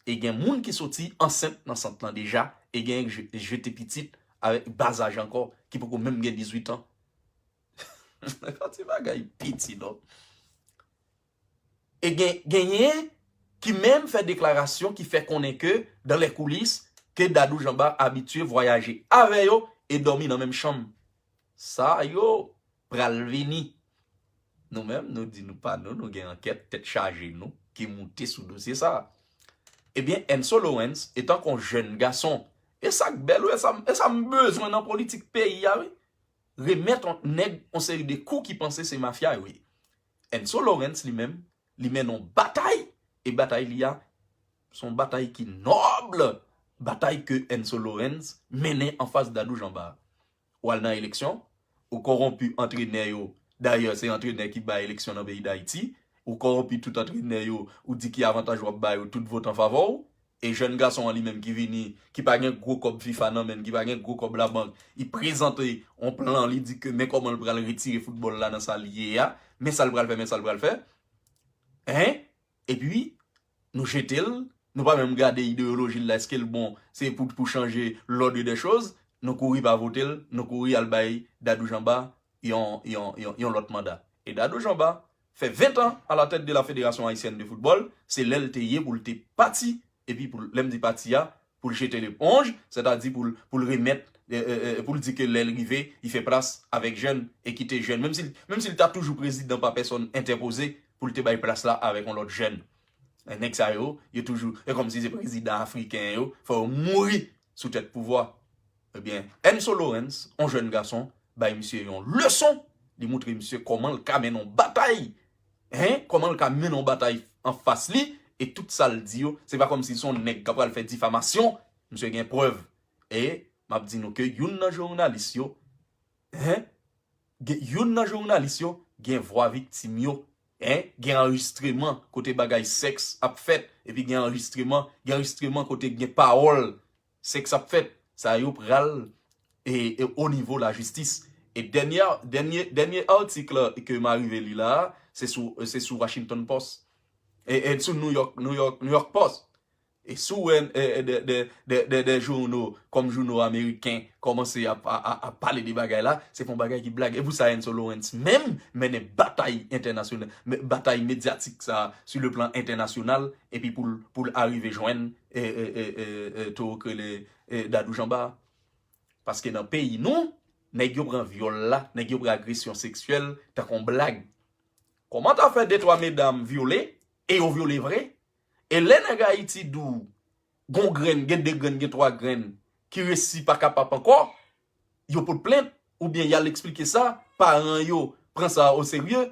E gen moun ki soti ansent nan sant lan deja, e gen je- jete pitit avèk bazaj ankò, ki poko menm gen dizuit an. Yon ti bagay piti, non. E gen, genyen ki menm fè deklarasyon ki fè konnen ke, dans les coulisses, ke Dadou Janba abitye vwayaje avè yo e dòmi nan menm chanm. Sa yo pral vini. Nou menm, nou di nou pa nou, nou gen ankèt tèt chaje nou ki moute sou dosye sa a. Ebyen, Enso Lawrence, etan kon jèn gason, e sa k bèl, wi, e sa, e sa m bezwen nan politik peyi a, wi. Remèt on, nèg on seri de kou ki panse se mafya yo ye. Enso Lawrence li menm, li mennen on batay, e batay li a, se on batay ki nòb, batay ke Enso Lawrence mennen anfas Dadou Janba a. Ou al nan eleksyon, ou kòwonpi antrenè yo, dayè se antrenè ki bay eleksyon nan peyi Dayiti, ou kòwonpi tout antrenè yo, ou di ki avantaj w ap ba yo, tout vot an favè w, e jèn gason an li menm ki vini, ki pa gen gwo kòb fifa nan men l, ki pa gen gwo kòb labank, li prezante on plan, li di ke men kòman l pral retire foutbòl la nan sa l ye a, men sa l pral fè, men sa l pral fè. Hein? Epi, nou jete l, nou pa menm gade ideyoloji l la, èske l bon, se pou, pou chanje l'ordre des choses, nou kouri pa vote l, nou kouri al bay Dadou Janba yon, yon, yon, yon lòt manda. E Dadou Janba fè ven an à la tête de la Fédération Haïtienne de Football, se lè l te ye pou l te pati, epi pou l, lè m di pati a, pou l jete leponj, sètadi pou l, pou l remèt, e, e, e, pou l di ke lè l rive, li fè plas avèk jèn e kite jèn. Menm si, menm si l ta toujou prezidan pa pèsòn entèpoze, pou l te bay plas la avèk yon lòt jèn. E nèg sa yo, yo toujou, e kòmsi se prezidan afriken yo, fò yo mouri sou tèt pouvwa. Ebyen, Enso Lawrence, yon jèn gason, bay misye yon leson. Li moutre misye kòman l ka mennen yon batay. Hein? Kòman l ka mennen yon batay anfas li. E tout sa l di yo, se pa kòmsi se yon nèg k ap pral fè difamasyon. Misye gen prèv. E m ap di nou ke youn nan jounalis yo, hein? Gen, youn nan jounalis yo gen vwa viktim yo. Hein? Gen anrejistreman kote bagay sèks ap fèt. Epi gen anrejistreman, gen anrejistreman kote gen pawòl sèks ap fèt. Sa yo pral e, e o nivo lajistis. E dènye, dènye, dènye atik la ke m arive li la, se sou, se sou Washington Post. E, e sou New York, New York, New York Post. E si w wè, e, e, de, de, de, de, de jouno, kòm jouno ameriken, kòmanse ap, a, a, ap pale de bagay la, se pa yon bagay ki blag. E pou sa Enso Lawrence menm mennen batay entènasyonal, me- batay medyatik sa, sou le plan entènasyonal, epi pou l, pou l arive jwenn, e, e, e, e, e, towo k rele, e, Dadou Jamba. Paske nan peyi nou, nèg yo pran vyòl la, nèg yo pran agresyon seksyèl tankou yon blag. Kòman ta fè de twa medam vyole, e yo vyole vre, e lè nèg Ayiti di w gon grenn, gen de grenn, gen twa grenn ki resi pa kapab ankò, yo pot plent, oubyen y al eksplike sa, paran yo pran sa oserye,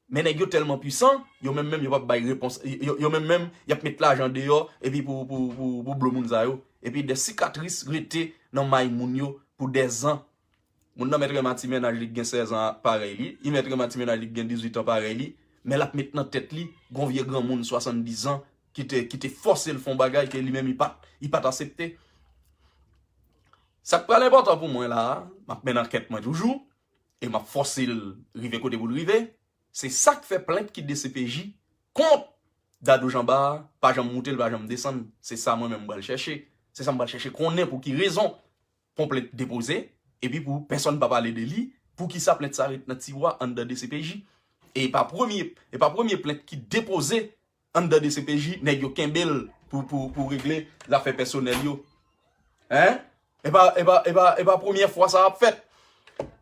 men nèg yo tèlman pwisan, yo menm menm yo p ap bay repons, yo, yo menm menm y ap met lajan deyò, epi pou, pou, pou, pou blo moun sa yo. Epi de sikatris rete nan may moun yo pou dèzan. Moun nan mèt renmen ti mennaj li ki gen sèz an parèy li, li mèt renmen ti mennaj li ki gen dizuit an parèy li, men l ap met nan tèt li, gon vye granmoun swasanndizan ki te, ki te fòse l fè yon bagay ke li menm li pa t, li pa t aksepte. Sa k pral enpòtan pou mwen la a, m ap mennen ankèt mwen toujou, e m ap fòse l rive kote pou l rive, se sa k fè plent ki D C P J kont Dadou Jamba a pa janm moute, l pa janm desann. Se sa mwen menm m pral chèche. Se sa m pral chèche konnen pou ki rezon pou yon plent depoze, epi pou pèsonn pa pale de li, poukisa plent sa ret nan tiwa anndan D C P J? E pa premye, e pa premye plent ki depoze anndan D C P J, nèg yo kenbe l pou, pou, pou regle zafè pèsonèl yo. Hein? E pa, e pa, e pa, e pa premye fwa sa ap fèt.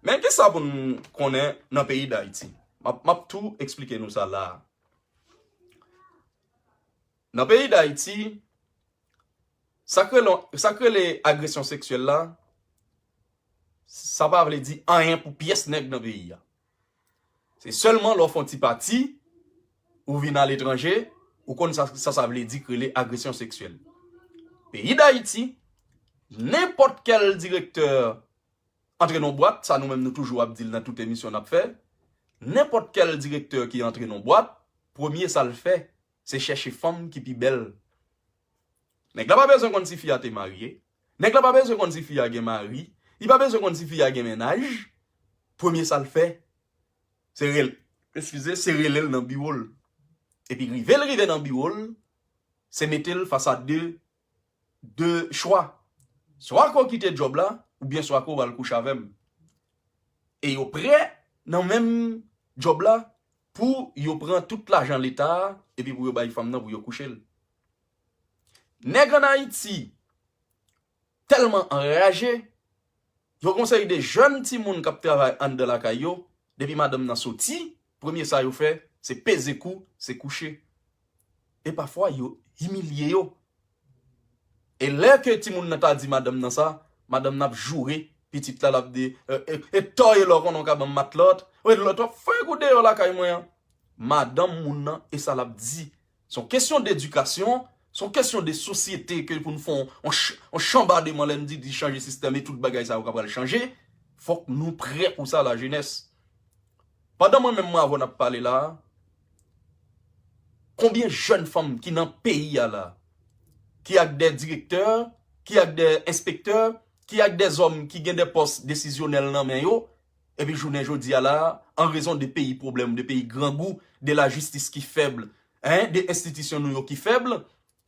Men kisa pou n konnen nan peyi Dayiti? M ap, m ap tou eksplike nou sa la a. Nan peyi Dayiti, sa k rele, sa k rele agresyon seksyèl la, sa pa vle di anyen pou pyès nèg nan peyi a. Se sèlman lè w fè yon ti pati, ou vin aletranje, ou konn sa, sa, sa vle di k rele agresyon seksyèl. Peyi Dayiti, nenpòt kèl direktè antre nan bwat, sa nou menm nou toujou ap di l nan tout emisyon n ap fè, nenpòt kèl direktè ki antre nan bwat, premye sa l fè, se chèche fanm ki pi bèl. Nèg la pa bezwen konn si fi a te marye. Nèg la pa bezwen konn si fi a gen mari. Li pa bezwen konn si fi a gen mennaj. Premye sa l fè, se rel-, eskize, se rele l nan biwo l. Epi rive l rive nan biwo l, se mete l fas a de, de chwa. Swa ke w kite djòb la, oubyen swa ke w al kouche avè m. E yo prè nan menm djòb la pou yo pran tout lajan leta a, epi pou yo bay fanm nan pou yo kouche l. Nèg ann Ayiti tèlman anraje, yo gen yon seri de jèn timoun k ap travay anndan lakay yo, depi madanm nan soti, premye sa yo fè, se peze kou, se kouche. E pafwa, yo imilye yo. E lè ke timoun nan ta di madanm nan sa, madanm nan ap joure pitit la, l ap di, e, e, e tòye lè w konnen w ka ban m matlòt, e lòt w ap fè kou deyò lakay mwen an. Madanm moun nan, e sa l ap di. Se yon kesyon dedikasyon, se yon kesyon de sosyete ke pou n fè yon, yon ch-, yon chanbademan lè n di, di chanje sistèm e tout bagay sa yo ka pral chanje. Fòk nou prè pou sa, lajenès. Pandan mwen menm mwen avè w n ap pale la a, konbyen jèn fanm ki nan peyi a la, ki ak de direktè, ki ak de enspektè, ki ak de zòm ki gen de pòs desizyonèl nan men yo, epi jounen jodi a la, an rezon de peyi pwoblèm, de peyi grangou, de lajistis ki fèb, hein, de enstitisyon nou yo ki fèb,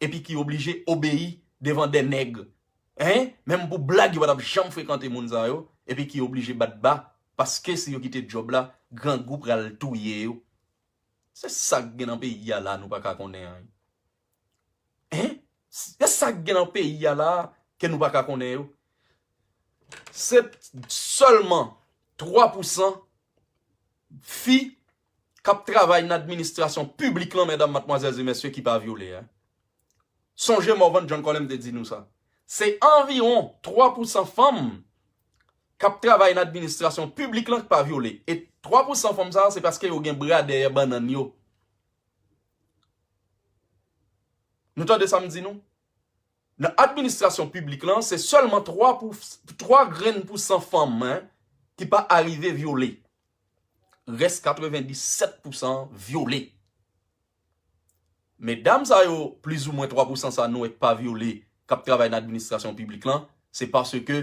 epi ki oblije obeyi devan de nèg, hein, menm pou blag yo pa t ap janm frekante moun sa yo, epi ki oblije bat ba, paske si yo kite djòb la, grangou pral touye yo. Se sa k gen nan peyi a la, nou pa ka konnen anyen. Hein? Se sa k gen nan peyi a la ke nou pa ka konnen yo. Se sèlman twa pousan fi k ap travay nan administrasyon piblik lan, medam, madmwazèl e mesye, ki pa vyole, hein. Sonje Morvan John Colem te di nou sa. Se anviwon twa pousan fanm k ap travay nan administrasyon piblik lan ki pa vyole. E twa pousan fanm sa yo, se paske yo gen bra dèyè bannann yo. Nou tande sa m di nou? Nan administrasyon piblik lan, se sèlman twa pou, twa grenn pousan fanm, en, ki pa arive vyole. Rès katrevenndisèt pousan vyole. Medam sa yo, plizoumwen twa pousan sa nou wè k pa vyole, k ap travay nan administrasyon piblik lan, se paske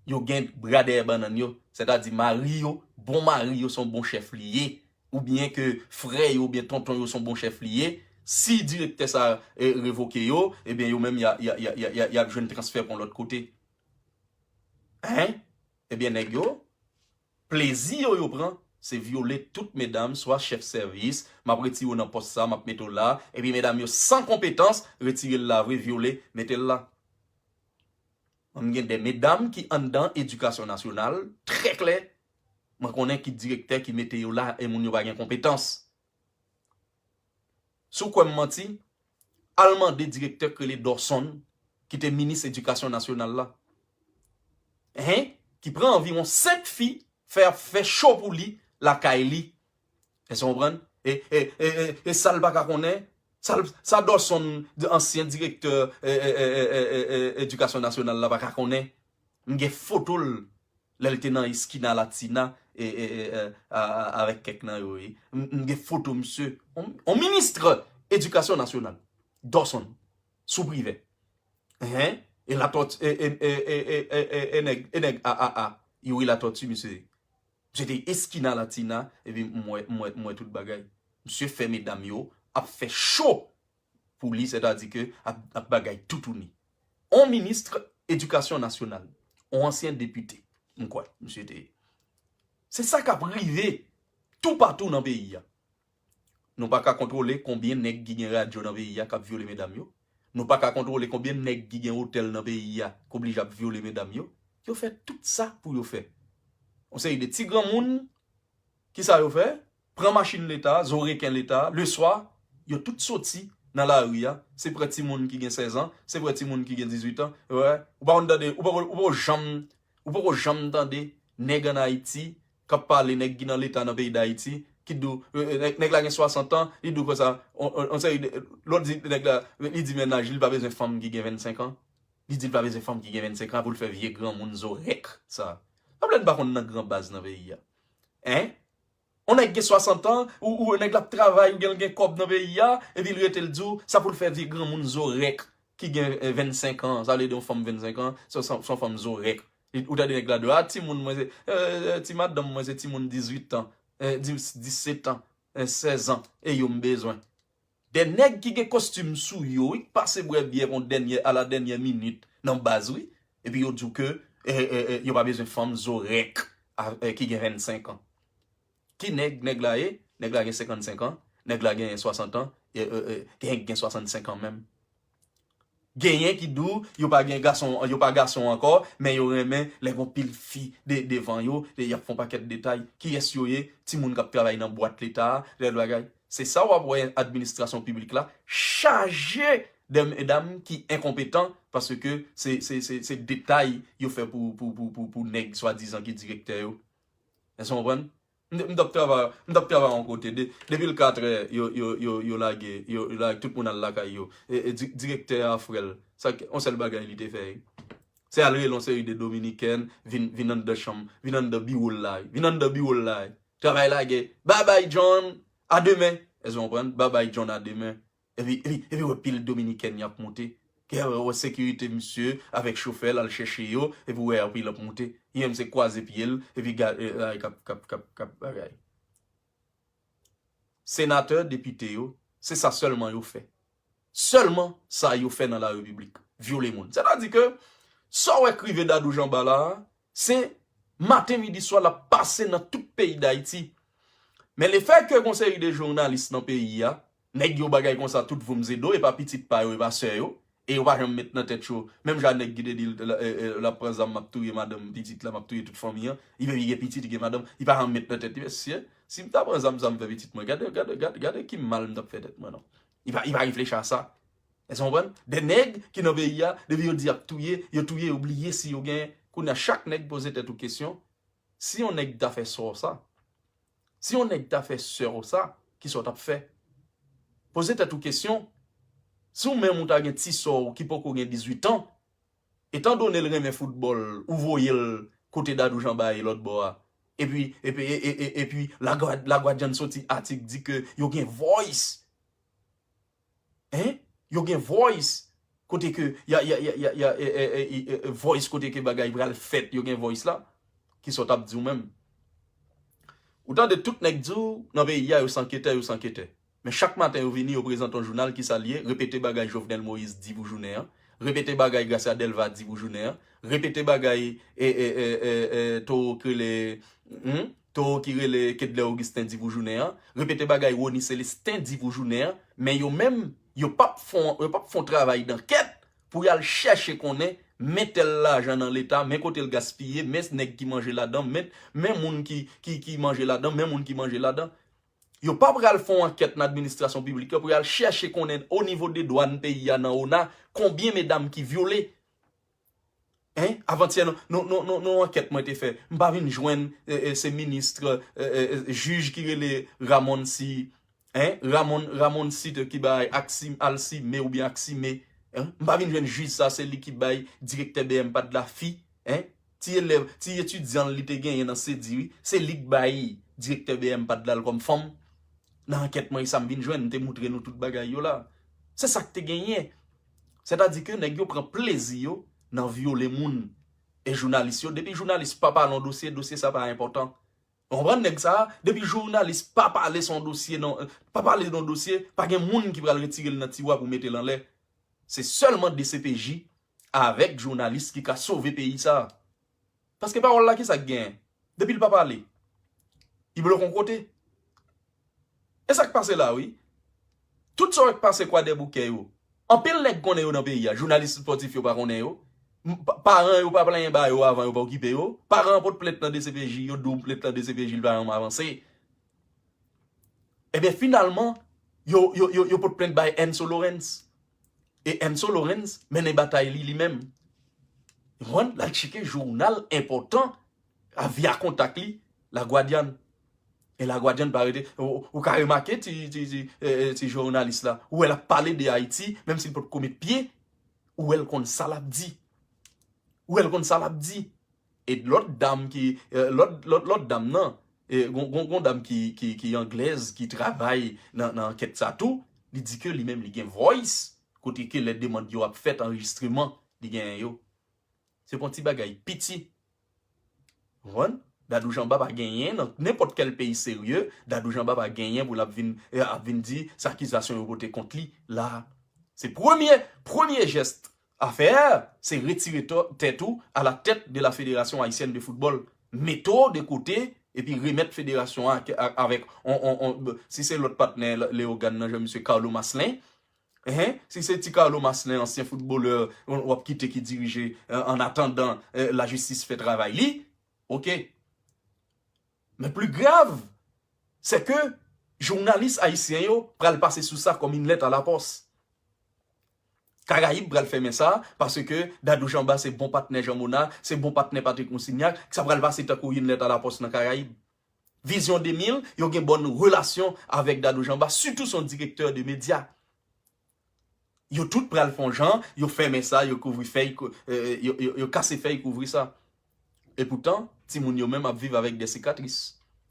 yo gen bra dèyè bannann yo, sètadi mari yo, bon mari yo se yon bon chèf li ye, oubyen ke frè yo oubyen tonton yo se yon bon chèf li ye, si direktè sa, eh, revoke yo, ebyen yo menm y a, y a, y a, y a, y a, y ap jwenn transfè pou yon lòt kote. Hein? Ebyen nèg yo, plezi yo yo pran, se vyole tout medam, swa chèf sèvis, m ap retire w nan pòs sa, m ap mete w la, epi medam yo san konpetans, retire l la vre, vyole, mete l la. Mwen gen de medam ki anndan edikasyon nasyonal, trè klè, mwen konnen ki direktè ki mete yo la, e moun yo pa gen konpetans. Si w kwè m manti, al mande direktè k rele Dawson, ki te minis edikasyon nasyonal la. Hein? Ki pran anviwon senk fi, fè ap fè cho pou li, lakay li. Èske w konprann? E, e, e, e, e sa l pa ka konnen? Sa, l- sa Dawson, di- ansyen direktè, e, e, e, e, e, e, e, edikasyon nasyonal la pa ka konnen? M gen foto l lè l te nan Eskina Latina, e, e, e, e, a- a- avèk kèk nan yo. E. M m gen foto misye. On, on ministre edikasyon nasyonal. Dawson. Sou Privè. Hein? E Latòti, e, e, e, e, e, e, e, e nèg, e nèg A A A. Youri Latòti, misye. Misye te Eskina Latina, epi m wè, m wè, m wè tout bagay. Misye fè medam yo ap fè cho pou li, sètadi ke ap, ap bagay toutouni. On minis edikasyon nasyonal, on ansyen depite, m kwè, misye te ye. Se sa k ap rive toupatou nan peyi a. Nou pa ka kontwole konbyen nèg ki gen radyo nan peyi a k ap vyole medam yo. Nou pa ka kontwole konbyen nèg ki gen otèl nan peyi a k oblije ap vyole medam yo. Yo fè tout sa pou yo fè. Yon seri de ti granmoun, ki sa yo fè? Pran machin Leta, zo reken Leta, leswa, yo tout soti nan lari a. Se pran timoun ki gen sèz an, se pran timoun ki gen dizuit an. Wè, ou pa konn tande, ou poko, ou poko janm, ou poko janm tande nèg ann Ayiti k ap pale, nèg ki nan Leta nan peyi Dayiti, ki di w, e, e, nèg, nèg la gen swasant an, li di w konsa, on, on, on seri de, lòt di nèg la, li di mennaj li, li pa bezwen fanm ki gen vennsenk an. Li di li pa bezwen fanm ki gen vennsenk an pou l fè vye granmoun zorèk sa. Sa vle di pa konn nan gran baz nan peyi a. Hein? On nèg gen swasant an, ou, ou nèg la ap travay, ou gen, gen kòb nan peyi a, epi l rete l di w, sa pou l fè vye granmoun zorèk ki gen, eh, vennsenk an, sa vle di yon fanm vennsenk an, se, se, se yon fanm zorèk. Li- Ou tande nèg la di w, a, timoun mwen se, eh, eh, ti madanm mwen se timoun dizuit an, eh, di- disèt an, eh, sèz an, e yo m bezwen. De nèg ki gen kostim sou yo, wi, k pase bwè byè pou dènyè, a la dènyè minit nan baz, wi. Epi yo di w ke, eh, eh, eh, yo pa bezwen fanm zorèk a- eh, ki gen vennsenk an. Ki nèg nèg la ye? Nèg la gen senkannsenk an, nèg la gen swasant an, e, e, e, gen, gen swasannsenk an menm. Genyen ki di w yo pa gen gason, yo pa gason ankò, men yo renmen lè gon pil fi de, devan yo, e y ap fè yon pakèt detay. Kiyès yo ye? Timoun k ap travay nan bwat Leta a, lè bagay. Se sa w ap wè administrasyon piblik la chaje de medam ki enkonpetan, paske se, se, se, se detay yo fè pou, pou, pou, pou, pou nèg swadizan ki direktè yo. Èske w konprann? M t- m t ap travay, m t ap travay yon kote. De, depi l katrè, yo, yo, yo, yo lage, yo, yo lage tout moun al lakay yo. E, e di- direktè a frè l, sa k- yon sèl bagay li te fè, wi. Se al rele yon seri de Dominikèn, vin, vin anndan chanm, vin anndan biwo l la, wi. Vin anndan biwo l la, wi. Travay lage. Babay John, a demen. Èske w konprann? Babay John, a demen. Epi, epi, epi wè pil Dominikèn y ap monte. Kè wè sekirite misye avèk chofè l al chèche yo, epi wè anpil ap monte. Li menm se kwaze pye l, epi gade, eh, ay, k ap, k ap, k ap, k ap bagay. Senatè, depite yo, se sa sèlman yo fè. Sèlman sa yo fè nan la repiblik. Vyole moun. Sètadi ke, sa w wè k rive Dadou Jean Bart la a, se maten, midi, swa l ap pase nan tout peyi Dayiti. Men lefètke gon seri de jounalis nan peyi a, nèg yo bagay konsa tout voum zedo, e pa pitit pa yo, e pa sè yo, e yo pa janm met nan tèt yo, menm jan nèg ki te di l, l, e, e, l ap pran zam, m ap touye madanm pitit la, m ap touye tout fanmi an, li menm li gen pitit, li gen madanm, li pa janm met nan tèt li, mesye, si m ta pran zam sa m fè pitit mwen, gade, gade, gade, gade ki mal m t ap fè tèt mwen non. Li pa, li pa reflechi a sa. Èske w konprann? De nèg ki nan peyi a, depi yo di y ap touye, yo touye, yo bliye si yo genyen. Kounye a, chak nèg poze tèt ou kesyon, si yon nèg ta fè sè w sa, si yon nèg ta fè sè w sa, kisa w t ap fè? Poze tèt ou kesyon, si w menm ou ta gen ti sè w ki poko gen dizuit an, etandone l renmen foutbòl, ou voye l kote Dadou Janba ye lòt bò a. Epi, epi, e, e, e, epi Lagwa-, Lagwadyann soti atik di ke yo gen voice. Hein? Yo gen voice. Kote ke, y a, y a, y a, y a, y a, e, e, e, e, e, voice kote ke bagay pral fèt, yo gen voice la. Kisa w t ap di w menm? Ou tande tout nèg di w, nan peyi a, yo se anketè, yo se anketè. Men chak maten yo vini, yo prezante yon jounal, kisa l ye, repete bagay Jovenel Moïse di pou jounen an, repete bagay Gracia Delva di pou jounen an, repete bagay, e, e, e, e, e, towo ki rele, hmm? Towo ki rele Kedlè Augustin di pou jounen an, repete bagay Rony Célestin di pou jounen an, men yo menm, yo p ap fè yon, yo p ap fè yon travay dankèt pou y al chèche konnen, men tèl lajan nan Leta, men kote l gaspiye, men nèg ki manje ladan, men, men moun ki, ki, ki manje ladan, men moun ki manje ladan. Yo pa pral fè yon ankèt nan administrasyon piblik yo pou y al chèche konnen o nivo de dwàn peyi a nan ona, konbyen medam ki vyole. Hein? Avantyè, nan, nan, nan, nan, nan ankèt mwen te fè, m pa vin jwenn, e, e, se minis, e, e, e, jij ki rele Ramon si, hein? Ramon, Ramon si te ki bay aksi, al si me oubyen aksi me, hein? M pa vin jwenn jij sa, se li ki bay direktè B M pad la fi, hein? Ti elèv, ti etidyan li te genyen nan Sedi, wi, se li k bay direktè B M pad la l kòm fanm. Nan ankèt mwen, e sa m vin jwenn, m te moutre nou tout bagay yo la. Se sa k te genyen. Sètadi ke nèg yo pran plezi yo nan vyole moun. E jounalis yo, depi jounalis pa pale yon dosye, dosye sa pa enpòtan. Ou konprann nèg sa a? Depi jounalis pa pale sou yon dosye, non, pa pale de yon dosye, pa gen moun ki pral retire l nan tiwa pou mete l anlè. Se sèlman D C P J avèk jounalis ki ka sove peyi sa a. Paske pawòl la, kisa k genyen? Depi l pa pale, li bloke yon kote. E sa k pase la, wi. Tout sa w wè k pase Kwadèboukè yo, anpil nèg konnen yo nan peyi a. Jounalis espòtif yo pa konnen yo. M-, pa-, paran yo pa plenyen ba yo avan yo pa okipe yo. Paran an pot plent nan D C P J, yo di w plent nan D C P J, li pa janm avanse. Ebyen, finalman, yo, yo, yo, yo pot plent bay Enso Lorens. E Enso Lorens mennen batay li, li menm. Ou konprann? L al tcheke jounal enpòtan a via kontak li, Lagwadyann. E Lagwadyann pa rete. Ou, ou ka remake ti, ti, ti, e, e, ti jounalis la. Ou wè l ap pale de Ayiti, menm si l potko met pye, ou wè l konn sa l ap di. Ou wè l konn sa l ap di. E lòt dam ki, e, lòt, lòt, lòt dam nan, e, gon, gon, gon dam ki, ki, ki anglèz, ki travay nan, nan ankèt sa tou, li di ke li menm li gen voice, kote ke lè demann yo ap fèt, anrejistreman, li genyen yo. Se pa yon ti bagay piti. Ou konprann? Dadou Janba pa genyen, nan nenpòt kèl peyi serye, Dadou Janba pa genyen pou l ap vin, e, ap vin di se akizasyon yo pote kont li la. Se premye, premye jès a fè, se retire to-, tèt ou à la tête de la Fédération Haïtienne de Football. Mete w de kote, epi remèt federasyon an ak, ak, avèk, on, on, on, si se lòt patnè Leyogàn nan, jan misye Carlo Maslin, hein, si se ti Carlo Maslin, ansyen foutbolè, w ap kite ki dirije, e, an atandan, e, lajistis fè travay li, oke. Men pli grav, se ke jounalis ayisyen yo pral pase sou sa kòm une lettre à la poste. Karayib pral fèmen sa, paske Dadou Janba se bon patnè Jan Mona, se bon patnè Patrick Monsignac, sa pral pase tankou une lettre à la poste nan Karayib. Vizyon de mil, yo gen bòn relasyon avèk Dadou Janba, sitou se yon direktè de medya. Yo tout pral fè yon jan, yo fèmen sa, yo kouvri fèy, kou-, e, e, yo, yo, yo kase fèy kouvri sa. Epoutan, timoun yo menm ap viv avèk de sikatris.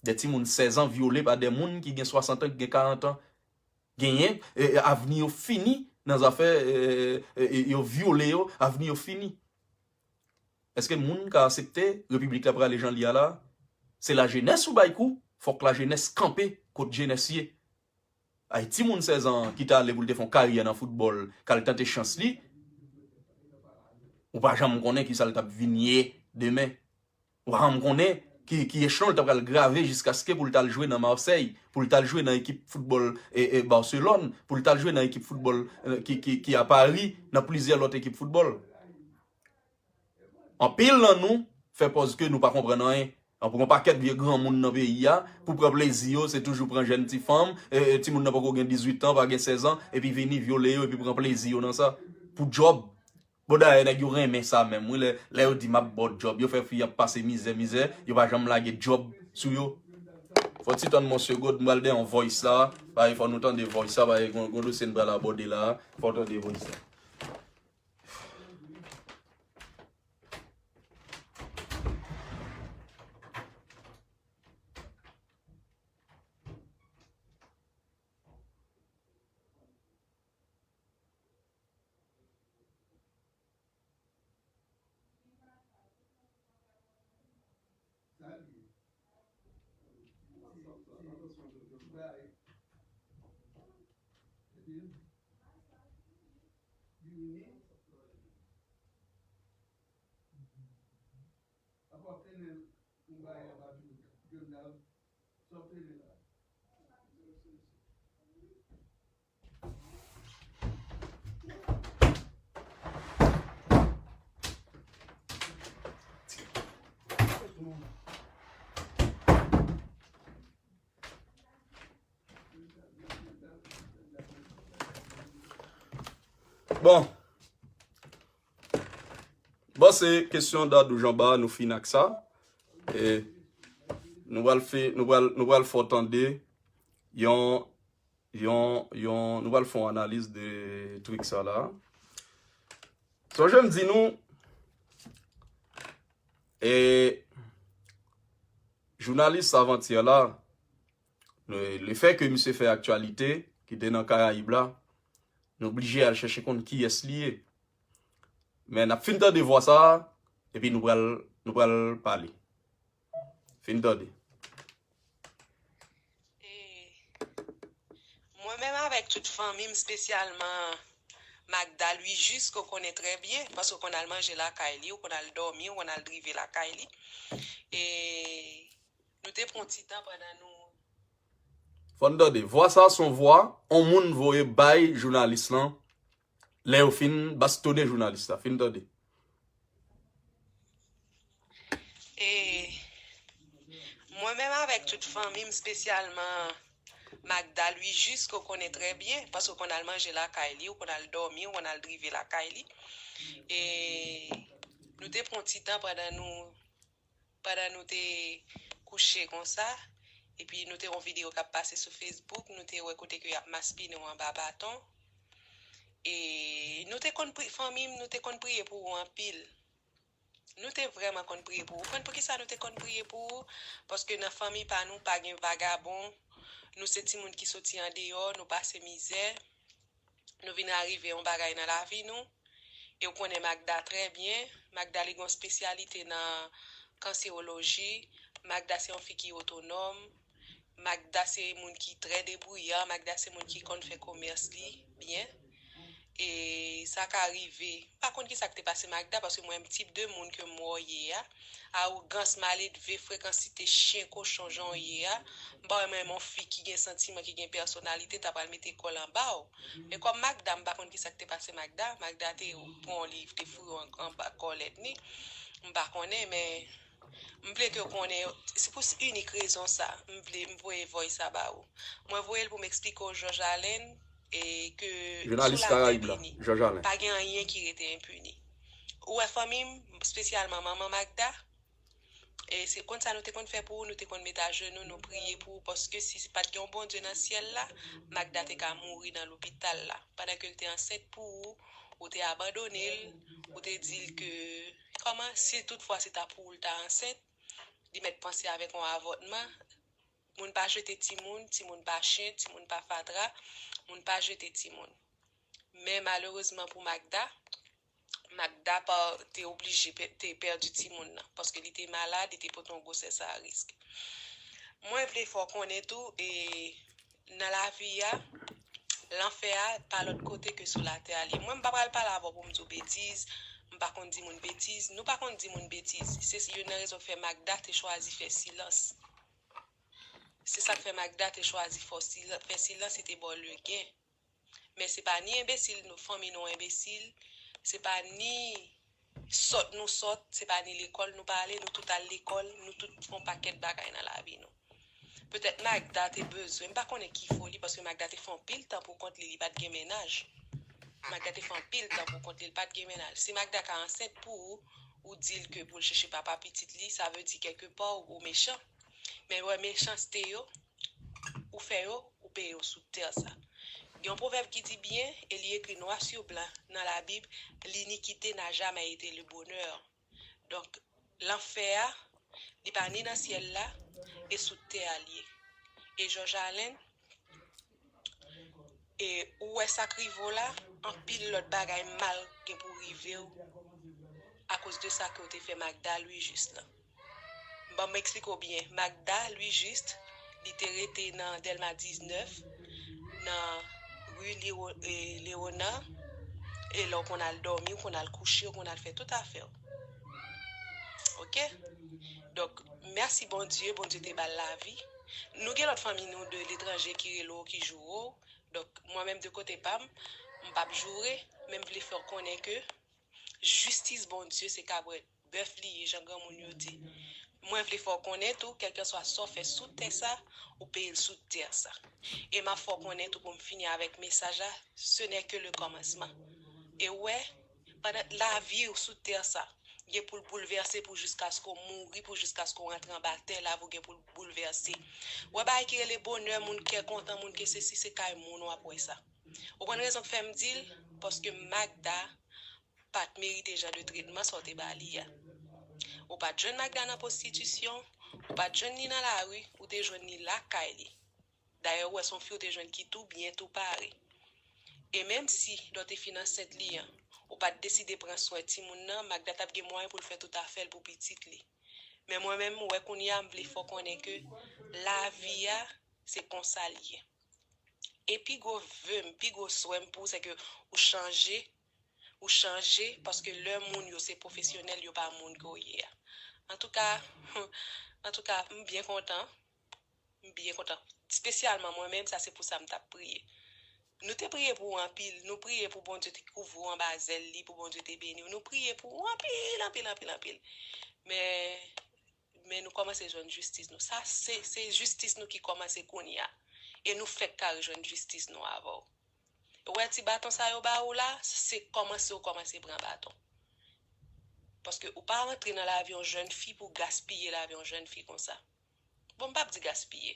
De timoun sèz an vyole pa de moun ki gen swasant an, ki gen karant an. Genyen, e, e, avni yo fini nan zafè, e, e, e, yo vyole yo, avni yo fini. Èske moun ka aksepte repiblik la prale jan li a la? Se lajenès ou bay kou, fòk lajenès kanpe kot jenès ye. Ay, timoun sèz an ki t ale pou l te fè yon karyè nan foutbòl, k al tante chans li, ou pa janm konnen kisa l t ap vin ye demen. Ou pa janm konnen ki, ki echelon l t ap pral grave jiskaske pou l t al jwe nan Marseille, pou l t al jwe nan ekip foutbòl, e, e, Barcelone, pou l t al jwe nan ekip foutbòl, e, ki, ki, ki a Paris, nan plizyè lòt ekip foutbòl. Anpil nan nou fè pòz ke nou pa konprann anyen. An pou yon pakèt vye granmoun nan peyi a, pou pran plezi yo, se toujou pran jèn ti fanm, e, e, timoun nan poko gen dizuit an, pa gen sèz an, epi vini vyole yo, epi pran plezi yo nan sa. Pou djòb. Bon, dayè, nèg yo renmen sa menm, wi, lè, lè yo di m ap ba w djòb, yo fè fi ap pase mizè, mizè, yo pa janm lage djòb sou yo. Fò ti tann mwen segond, m pral dèyè yon voice la, paske fò nou tande voice la, paske gon, gon dosye n pral abòde la, fò w tande voice la. Bon. Bon, se kesyon Dadou Janba, nou fin ak sa. E nou pral fè, nou pral, nou pral fè w tande yon, yon, yon, nou pral fè yon analiz de trik sa la. Sonje m di nou, e jounalis avantyè la, le, le fè ke misye fè aktyalite, ki te nan Karayib la, nou blije al chèche konn kiyès li ye. Men n ap fin tande vwa sa a, epi nou pral, nou pral pale. Fin tande. E mwen menm avèk tout fanmi m, espesyalman Magda Louis Jus, ke w konnen trè byen, paske w konn al manje lakay li, w konn al dòmi, w konn al drive lakay li. E nou te pran ti tan pandan nou Fò n tande. Vwa sa a se yon vwa yon moun voye bay jounalis lan lè yo fin bastonnen jounalis la. Fin tande. E mwen menm avèk tout fanmi m, espesyalman Magda Louis Jus, ke w konnen trè byen, paske w konn al manje lakay li, w konn al dòmi, w konn al drive lakay li. E nou te pran ti tan pandan nou pandan nou te kouche konsa, epi nou te wè yon videyo k ap pase sou Facebook, nou te wè kote ke y ap maspinen w anba baton. E nou te konn pri-, fanmi m, nou te konn priye pou ou anpil. Nou te vrèman konn priye pou ou. Ou konn poukisa nou te konn priye pou ou? Paske nan fanmi pa nou, pa gen vagabon. Nou se timoun ki soti andeyò, nou pase mizè. Nou vin arive yon bagay nan lavi nou. E w konnen Magda trè byen. Magda, li gen yon espesyalite nan kansewoloji. Magda se yon fi ki otonòm. Magda se moun ki trè debouyan. Magda se moun ki konn fè komès li byen. E sa ka rive. M pa konn ki sa k te pase Magda, paske mwen, tip de moun ke m wè w ye a, awogans, maledve, frekansite chen kochon jan w ye a, m pa wè menm yon fi ki gen santiman, ki gen pèsonalite, ta pral mete kò l anba w. Men kòm Magda, m pa konn ki sa k te pase Magda. Magda te pran yon liv, te foure w an-, anba kòlèt ni. M pa konnen, men m vle ke w konnen, se pou s-, inik rezon sa, m vle, m voye voice sa ba ou. Mwen voye l pou m eksplike w, Jòj Alèn, e ke sou latè beni, pa gen anyen ki rete enpini. Ou wè fanmi m, espesyalman manman Magda, e se konn sa nou te konn fè pou ou, nou te konn met ajenou, nou priye pou ou, paske si pa t gen yon Bondye nan syèl la, Magda te ka mouri nan lopital la. Pandan ke l te ansent pou ou, ou te abandone l, ou te di l ke, kòman, si toutfwa se ta pou ou l ta ansent, li mèt panse avèk yon avòtman. Moun pa jete timoun, timoun pa chen, timoun pa fatra, moun pa jete timoun. Men malerezman pou Magda, Magda pa te oblije pè-, te pèdi timoun nan, paske li te malad, li te pote yon gwosès a risk. Mwen vle fè w konnen tou, e nan lavi a, lanfè a pa lòt kote ke sou latè a li ye. Mwen, m pa pral pale avè w pou m di w betiz, m pa konn di moun betiz, nou pa konn di moun betiz. Se youn nan rezon k fè Magda te chwazi fè silans. Se sa k fè Magda te chwazi fò sila-, fè silans, li te ba w legen. Men se pa ni enbesil, nou, fanmi nou enbesil, se pa ni sòt nou sòt, se pa ni lekòl nou pa ale, nou tout al lekòl, nou tout fè yon pakèt bagay nan lavi nou. Petèt Magda te bezwen, m pa konnen ki foli, paske Magda te fè anpil tan pou kont li, li pa t gen mennaj. Magda te fè anpil tan pou kont li, li pa t gen mennaj. Si Magda ka ansent pou ou, ou di l ke pou l chèche papa pitit li, sa vle di kèlke pa ou, ou mechan. Men wè mechanste yo, ou fè yo, ou peye yo sou tè sa. Gen yon pwovèb ki di byen, e li ekri nwa sou blan nan Labib, l'iniquité n'a jamais été le bonheur. Donk, lanfè a, li pa ni nan syèl la, e sou tè a li ye. E Jòj Alen, e ou wè sa k rive w la, anpil lòt bagay mal gen pou rive w akoz de sa ke w te fè Magda Louis Juste lan. Ban m eksplike w byen. Magda Louis Juste, li te rete nan Dèlma diznèf, nan ri Lewo- e, Leona, e lè w konn al dòmi, w konn al kouche, w konn al fè tout afè w. Oke? Donk, mèsi Bondye, Bondye te ba l lavi. Nou gen lòt fanmi nou de letranje ki rele w, ki joure w. Donk, mwen menm de kote pa m, m p ap joure, men m vle fè w konnen ke jistis Bondye se kabwèt bèf li ye, jan granmoun yo di. Mwen vle fè w konnen tou, kèlkeswa sa w fè sou tè sa, ou peye l sou tè sa. E m ap fè w konnen tou pou m fini avèk mesaj la, ce n'est que le commencement. E w wè, pandan lavi w sou tè sa, gen pou l boulvèse pou jiskaske w mouri, pou jiskaske w rantre anba tè la, pou gen pou l boulvèse. W wè bagay ki rele bonè, moun kè kontan, moun ke sesi, se kay moun w ap wè sa. Ou konn rezon k fè m di l? Paske Magda pa t merite jan de tretman sa w te ba li a. Ou pa t jwenn Magda nan pwostitisyon, ou pa t jwenn li nan lari, ou te jwenn li lakay li. Dayè, ou wè se yon fi ou te jwenn ki tou byen, tou pare. E menm si, lè w te fin ansent li an, ou pa t deside pran swen timoun nan, Magda t ap gen mwayen pou l fè tout afè l pou pitit li. Men mwen menm, ou wè kounye a, m vle fè w konnen ke lavi a, se konsa l ye. E pi gwo ve m, pi gwo swè m pou w, se ke ou chanje, ou chanje, paske lè moun yo se pwofesyonèl, yo pa moun ke w ye a. Antouka, antouka, m byen kontan, m byen kontan. Espesyalman mwen menm, sa se pou sa m t ap priye. Nou te priye pou ou anpil, nou priye pou Bondye te kouvri w anba zèl li, pou Bondye te beni w. Nou priye pou ou anpil, anpil, anpil, anpil. Men, men nou kòmanse jwenn jistis nou. Sa, se, se jistis nou ki kòmanse kounye a. E nou fèk ka rejwenn jistis nou avè w. Ou wè ti baton sa yo ba ou la, se kòmanse ou kòmanse pran baton. Paske ou pa rantre nan lavi yon jèn fi pou gaspiye lavi yon jèn fi konsa. Bon, m p ap di gaspiye.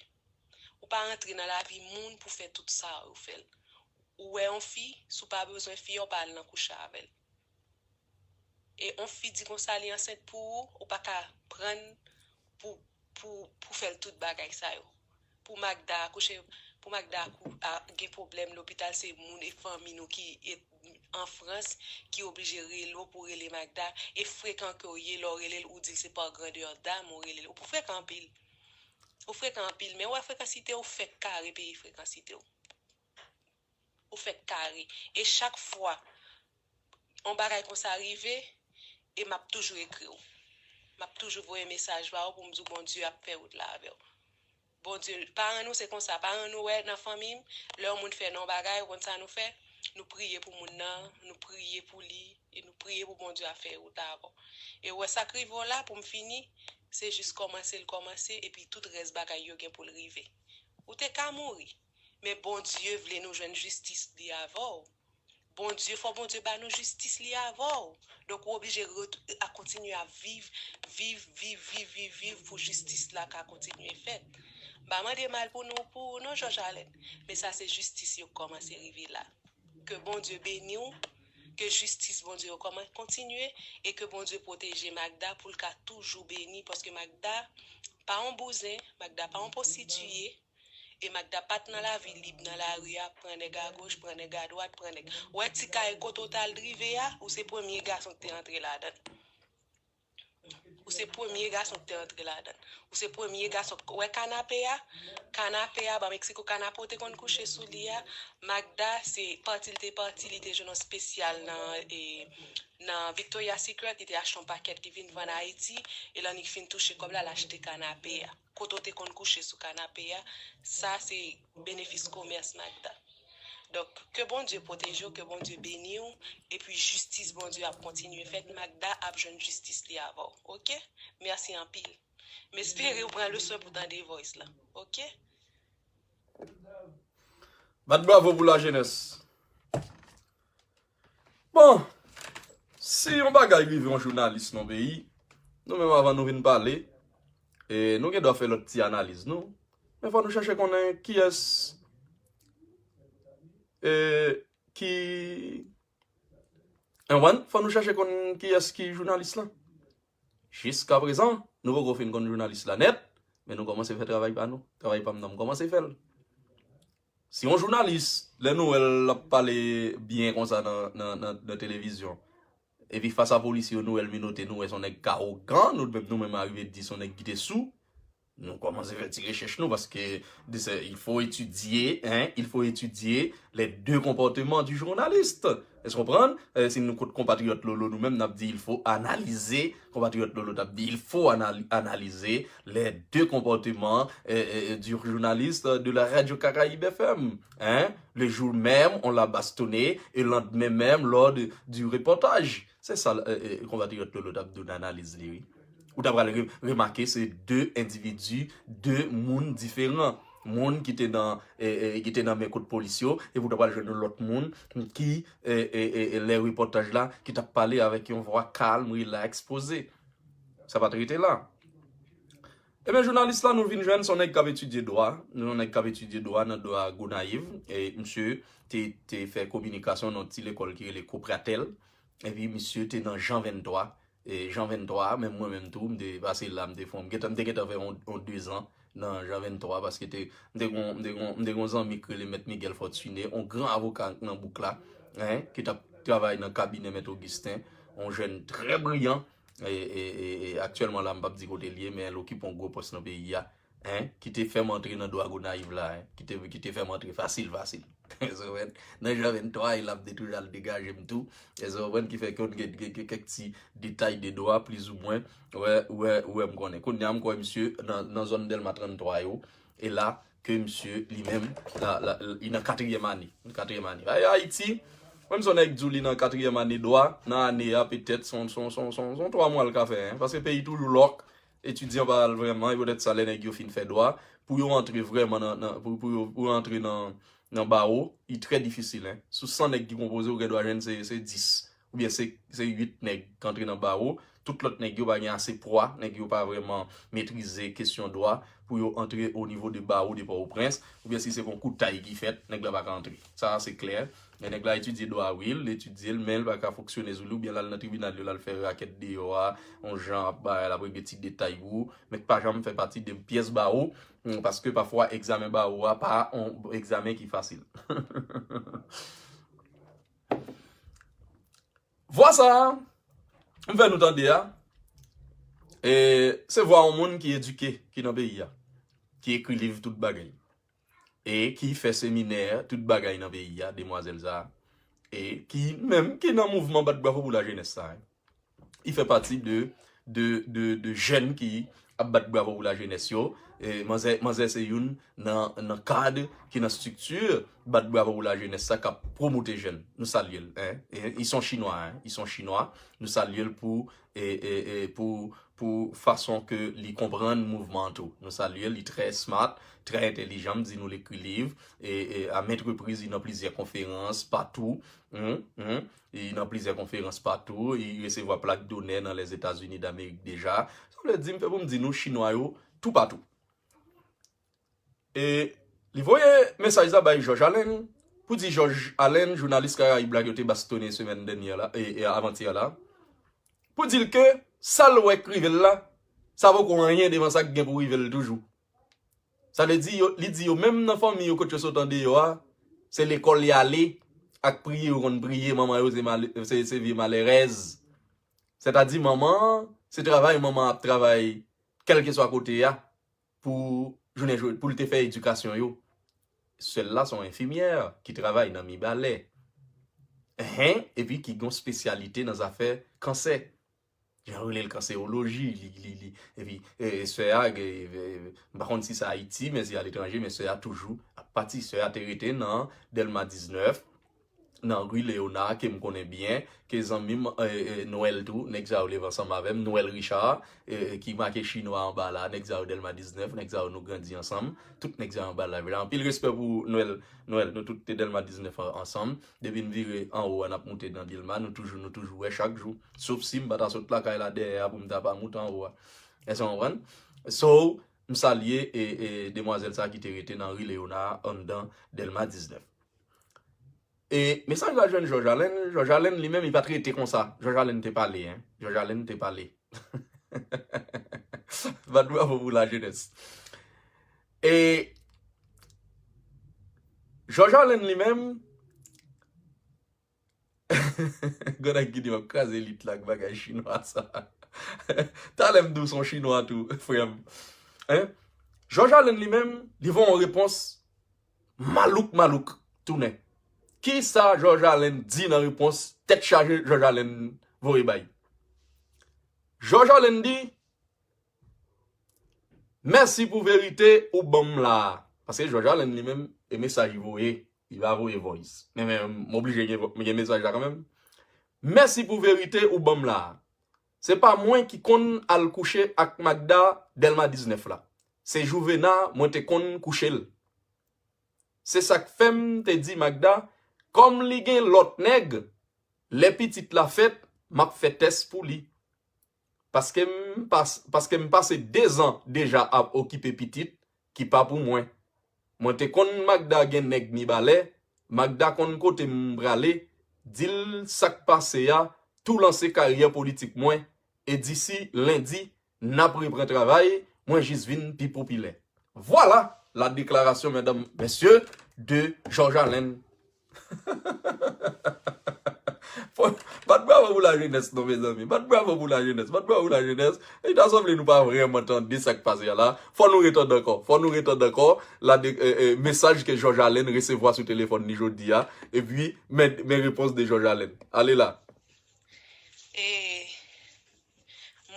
Ou pa rantre nan lavi moun pou fè tout sa ou fè l. Ou wè yon fi, si w pa bezwen fi a, ou pa al nan kouche avè l. E yon fi di konsa li ansent pou ou, ou pa ka pran l pou, pou, pou fè l tout bagay sa yo. Pou Magda akouche, pou Magda akou- a- gen pwoblèm lopital, se moun e fanmi nou ki e- an Frans ki oblije rele w pou rele Magda. E frekan ke w ye, lè w rele l, ou di l se pa grandè dam ou rele l. Ou frekan anpil. Ou frekan anpil, men w wè frekansite w fèk kare peyi frekansite w. Ou fèk kare. E chak fwa yon bagay konsa rive, e m ap toujou ekri w. M ap toujou voye mesaj ba ou pou m di w Bondye ap fè wout la avè w. Bondye, paran nou se konsa. Paran nou wè nan fanmi m, lè yon moun fè non bagay, ou konn sa nou fè? Nou priye pou moun nan, nou priye pou li, e nou priye pou Bondye a fè wout la avè w. E ou wè sa k rive w la, pou m fini, se jis kòmanse l kòmanse, epi tout rès bagay yo gen pou l rive. Ou te ka mouri, men Bondye vle nou jwenn jistis li avè w. Bondye, fò Bondye ba nou jistis li avè w. Donk, ou oblije ret- a kontinye ap viv, viv, viv, viv, viv, viv pou jistis la ka kontinye fèt. M pa mande mal pou nou, pou ou non, Jòj Alèn. Men sa se jistis yo k kòmanse rive la. Ke Bondye beni w, ke jistis Bondye yo kòman kontinye, e ke Bondye pwoteje Magda pou l ka toujou beni, paske Magda pa yon bouzen, Magda pa yon pwostitiye, e Magda pa t nan lavi lib nan lari a, pran nèg agoch, pran nèg adwat, pran nèg. Ou wè ti kay kote w t al drive a, ou se premye gason ki te antre ladan l. Ou se premye gason ki te antre ladan l. Ou se premye gason k- ou wè kanape a, kanape a, ban m eksplike w, kanape w te konn kouche sou li a, Magda, se pati l te pati, li te jwenn yon espesyal nan, e, nan Victoria's Secret, li te achte yon pakèt, li vin vann Ayiti, e lè annik fin touche kòb la, l achte kanape a. Kote w te konn kouche sou kanape a, sa se benefis komès Magda. Donk, Ke Bondye pwoteje w, ke Bondye beni w, epi jistis Bondye ap kontinye fèt. Magda ap jwenn jistis li avè w, oke? Mèsi anpil. M espere w pran leson pou tande voice la, oke? Bat bravo pou lajenès. Bon, si yon bagay rive yon jounalis nan peyi, nou menm avan nou vin pale, e nou gen dwa fè lòt ti analiz nou. Men fò nou chèche konnen kiyès e ki Anwan, fò nou chèche konn kiyès ki jounalis lan. Jiskaprezan, nou poko fin konn jounalis la nèt, men nou kòmanse fè travay pa nou. Travay pa m nan, m kòmanse fè l. Si yon jounalis, lè nou wè l ap pale byen konsa nan, nan, nan, nan televizyon, epi fas a polisye yo nou wè l minote, nou wè se yon nèg ki awogan, nou menm nou menm arive di se yon nèg ki te sou, nou kòmanse fè ti rechèch nou, paske de se, il faut étudier, hein, il faut étudier les deux comportements du journaliste. Èske w konprann? Eh, si nou kot konpatriyòt Lolo, nou menm, n ap di, il faut analyser. Konpatriyòt Lolo t ap di, il faut anali- analyser les deux comportements eh, eh, du journaliste de la radio Caraïbe F M. Hein? Le jour même, on l'a bastonné, et le lendemain même, lors de- du reportage. Se sa eh, eh, konpatriyòt Lolo t ap di w nan analiz li, wi. Ou ta pral re- remake se de endividi, de moun diferan. Moun ki te nan eh, eh, ki te nan men kot polis yo, epi ou ta pral jwenn yon lòt moun ki eh, eh, eh, eh, lè repòtaj la, ki t ap pale avèk yon vwa kalm, rilaks, poze. Sa pa t rete la. Ebyen, jounalis la nou vin jwenn se yon nèg k ap etidye dwa, yon nèg k ap etidye dwa nan dwa Gonayiv, e misye te, te fè kominikasyon nan yon ti lekòl ki rele Kopratèl, epi misye te nan Jan venntwa, e Jan venntwa, menm mwen menm tou, m te pase la, m te fè, m gentan, m te gentan fè yon, yon dezan nan Jan venntwa, paske te, m te gon, m te gon, m te gon zanmi k rele Mèt Miguel Fortuné, yon gran avoka nan bouk la, hein, ki t ap travay nan kabinè Mèt Augustin, yon jèn trè briyan, e, e, e, e aktyèlman la, m p ap di kote l ye, men l okipe yon gwo pòs nan peyi a, hein, ki te fè m antre nan dwa Gonayiv la, hein, ki te, ki te fè m antre fasil, fasil. Èske w konprann? Nan Jan venntwa, e l ap de toujou al degaje m tou. Èske w konprann? Ki fè ke n gen, gen, gen kèk ti detay de dwa, plizoumwen. Ou wè, ou wè, ou wè m konnen. Kounye a, m kwè misye nan, nan zòn Dèlma tranntwa yo. E la, ke misye, li menm, la, la, li nan katriyèm ane. Katriyèm ane. Ay, Ayiti, menm si yon nèg di w li nan katriyèm ane dwa, nan ane a, petèt, se yon, se yon, se yon, se yon, se yon twa mwa l ka fè, hein. Paske peyi toujou lòk, etidyan pa al vrèman, e poutèt sa, lè nèg yo fin fè dwa, pou yo antre vrèman nan, nan pou, pou yo, pou yo antre nan, nan bawo, li trè difisil, hein. Sou san nèg ki konpoze, ou gen dwa jwenn se, se dis, oubyen se, se uit nèg k antre nan bawo, tout lòt nèg yo pa gen ase pwa, nèg yo pa vrèman metrize kesyon dwa pou yo antre o nivo de bawo de Pòtoprens, oubyen si se konkou tay ki fèt, nèg la pa ka antre. Sa a se klè. Men nèg la etidye dwa, wi, l etidye l, men l pa ka fonksyone sou li, oubyen l al nan tribinal yo, l al fè rakèt deyò a, yon jan ap bay, l ap regle ti detay pou ou, men k pa janm fè pati de pyès bawo, hmm, paske pafwa egzamen bawo a pa yon egzamen ki fasil. Vwa sa a, m fè nou tande a, e, se vwa yon moun ki edike, ki nan peyi a, ki ekri liv tout bagay, e ki fè seminè tout bagay nan peyi a, demwazèl sa a, e ki menm ki nan mouvman bat bravo pou lajenès sa a. Li fè pati de, de, de, de jèn ki ap bat bravo pou lajenès yo. E manzè, manzè se youn nan, nan kad ki nan estrikti bat bravo pou lajenès sa k ap pwomote jèn. Nou salye l, hein. E, ils sont chinois, hein. Ils sont chinois. Nou salye l pou, e, e, e, pou, pou fason ke li konprann mouvman an tou. Nou salye l, li trè smart, trè entèlijan, m di nou l ekri liv, e, e, a maintes reprises, li nan plizyè konferans, patou. Hmm, hmm. Li nan plizyè konferans patou, li resevwa plak donè nan Lèzetazini Damerik deja. Sa vle di, m fè pou m di nou, Chinwa yo, toupatou. E li voye mesaj la bay Jòj Alen, pou di Jòj Alen, jounalis Karayib la ke yo te bastonnen semèn dènyè la, e, e avantyè la, pou di l ke sa l wè k rive l la, sa poko anyen devan sa k gen pou rive l toujou. Sa vle di, yo, li di yo, menm nan fanmi yo kot yo sot andeyò a, se lekòl y ale, ak priye yo konn priye, manman yo se, se, se vye malèrèz. Sètadi, manman an, se travay manman an ap travay, kèlkeswa kote a, pou jounen jodi, pou l te fè edikasyon yo. Sè l la se yon enfimyè ki travay nan Mibalè. Enhen, epi ki gen yon espesyalite nan zafè kansè. Jan yo rele l kansewoloji, li, li, li, epi e, sè a, e, e, m pa konn si se Ayiti, men si aletranje, men sè a toujou ap pati. Sè a te rete nan Dèlma diznèf, nan ri Leona, ke m konnen byen, ke zanmi m, e, e, Nwèl tou, nèg sa yo leve ansanm avè m, Nwèl Richard, e, e, ki make chinwa anba la, nèg sa yo Dèlma diznèf, nèg sa yo nou grandi ansanm, tout nèg sa yo anba la. Anpil respè pou Nwèl, Nwèl, nou tout te Dèlma diznèf an-, ansanm. Depi n vire anwo a, n ap moute nan Dèlma, nou toujou, nou toujou wè chak jou. Sof si m pa ta sot lakay la dèyè a pou m ta pa moute anwo a. Èske w konprann? So, m salye, e, e, demwazèl sa ki te rete nan ri Leona anndan Dèlma diznèf. E mesaj la jwenn Jòj Alèn, Jòj Alèn li menm, li pa t rete konsa. Jòj Alèn te pale, en. Jòj Alèn te pale. Bat bravo pou lajenès. E Jòj Alèn li menm, grann ak gide m ap kraze elit la ak bagay chinwa sa. Talè m di w se yon chinwa tou, frè m. En? Jòj Alèn li menm, li voye yon repons malouk malouk tounen. Kisa Jòj Alèn di nan repons tèt chaje Jòj Alèn voye bay? Jòj Alèn di, mèsi pou verite ou ban m la a. Paske Jòj Alèn li menm, e mesaj li voye, li pa voye voice. Men, men, m oblije gen, vo- gen mesaj la kanmenm. Mèsi pou verite ou ban m la a. Se pa mwen ki konn al kouche ak Magda Dèlma diznèf la. Se Jouvena mwen te konn kouche l. Se sa k fè m te di Magda, kòm li gen lòt nèg, lè pitit la fèt, m ap fè tès pou li. Paske m pas, paske m pase dezan deja ap okipe pitit ki pa pou mwen. Mwen te konn Magda gen nèg Mibalè, Magda konn kote m prale, di l sa k pase a, tou lanse karyè politik mwen, e disi lendi, n ap repran travay, mwen jis vin pi popilè. Vwala la deklarasyon, medam, mesye, de Jòj Alèn. Fò, bat bravo pou lajenès, non, mezanmi. Bat bravo pou lajenès. Bat bravo pou lajenès. E ta sanble nou pa vrèman tande sa k pase a la. Fò nou ret andan kò. Fò nou ret andan kò. La de, e, e, mesaj ke Jòj Alèn resevwa sou telefòn li jodi a. Epi, men, men repons de Jòj Alèn. Ale la. E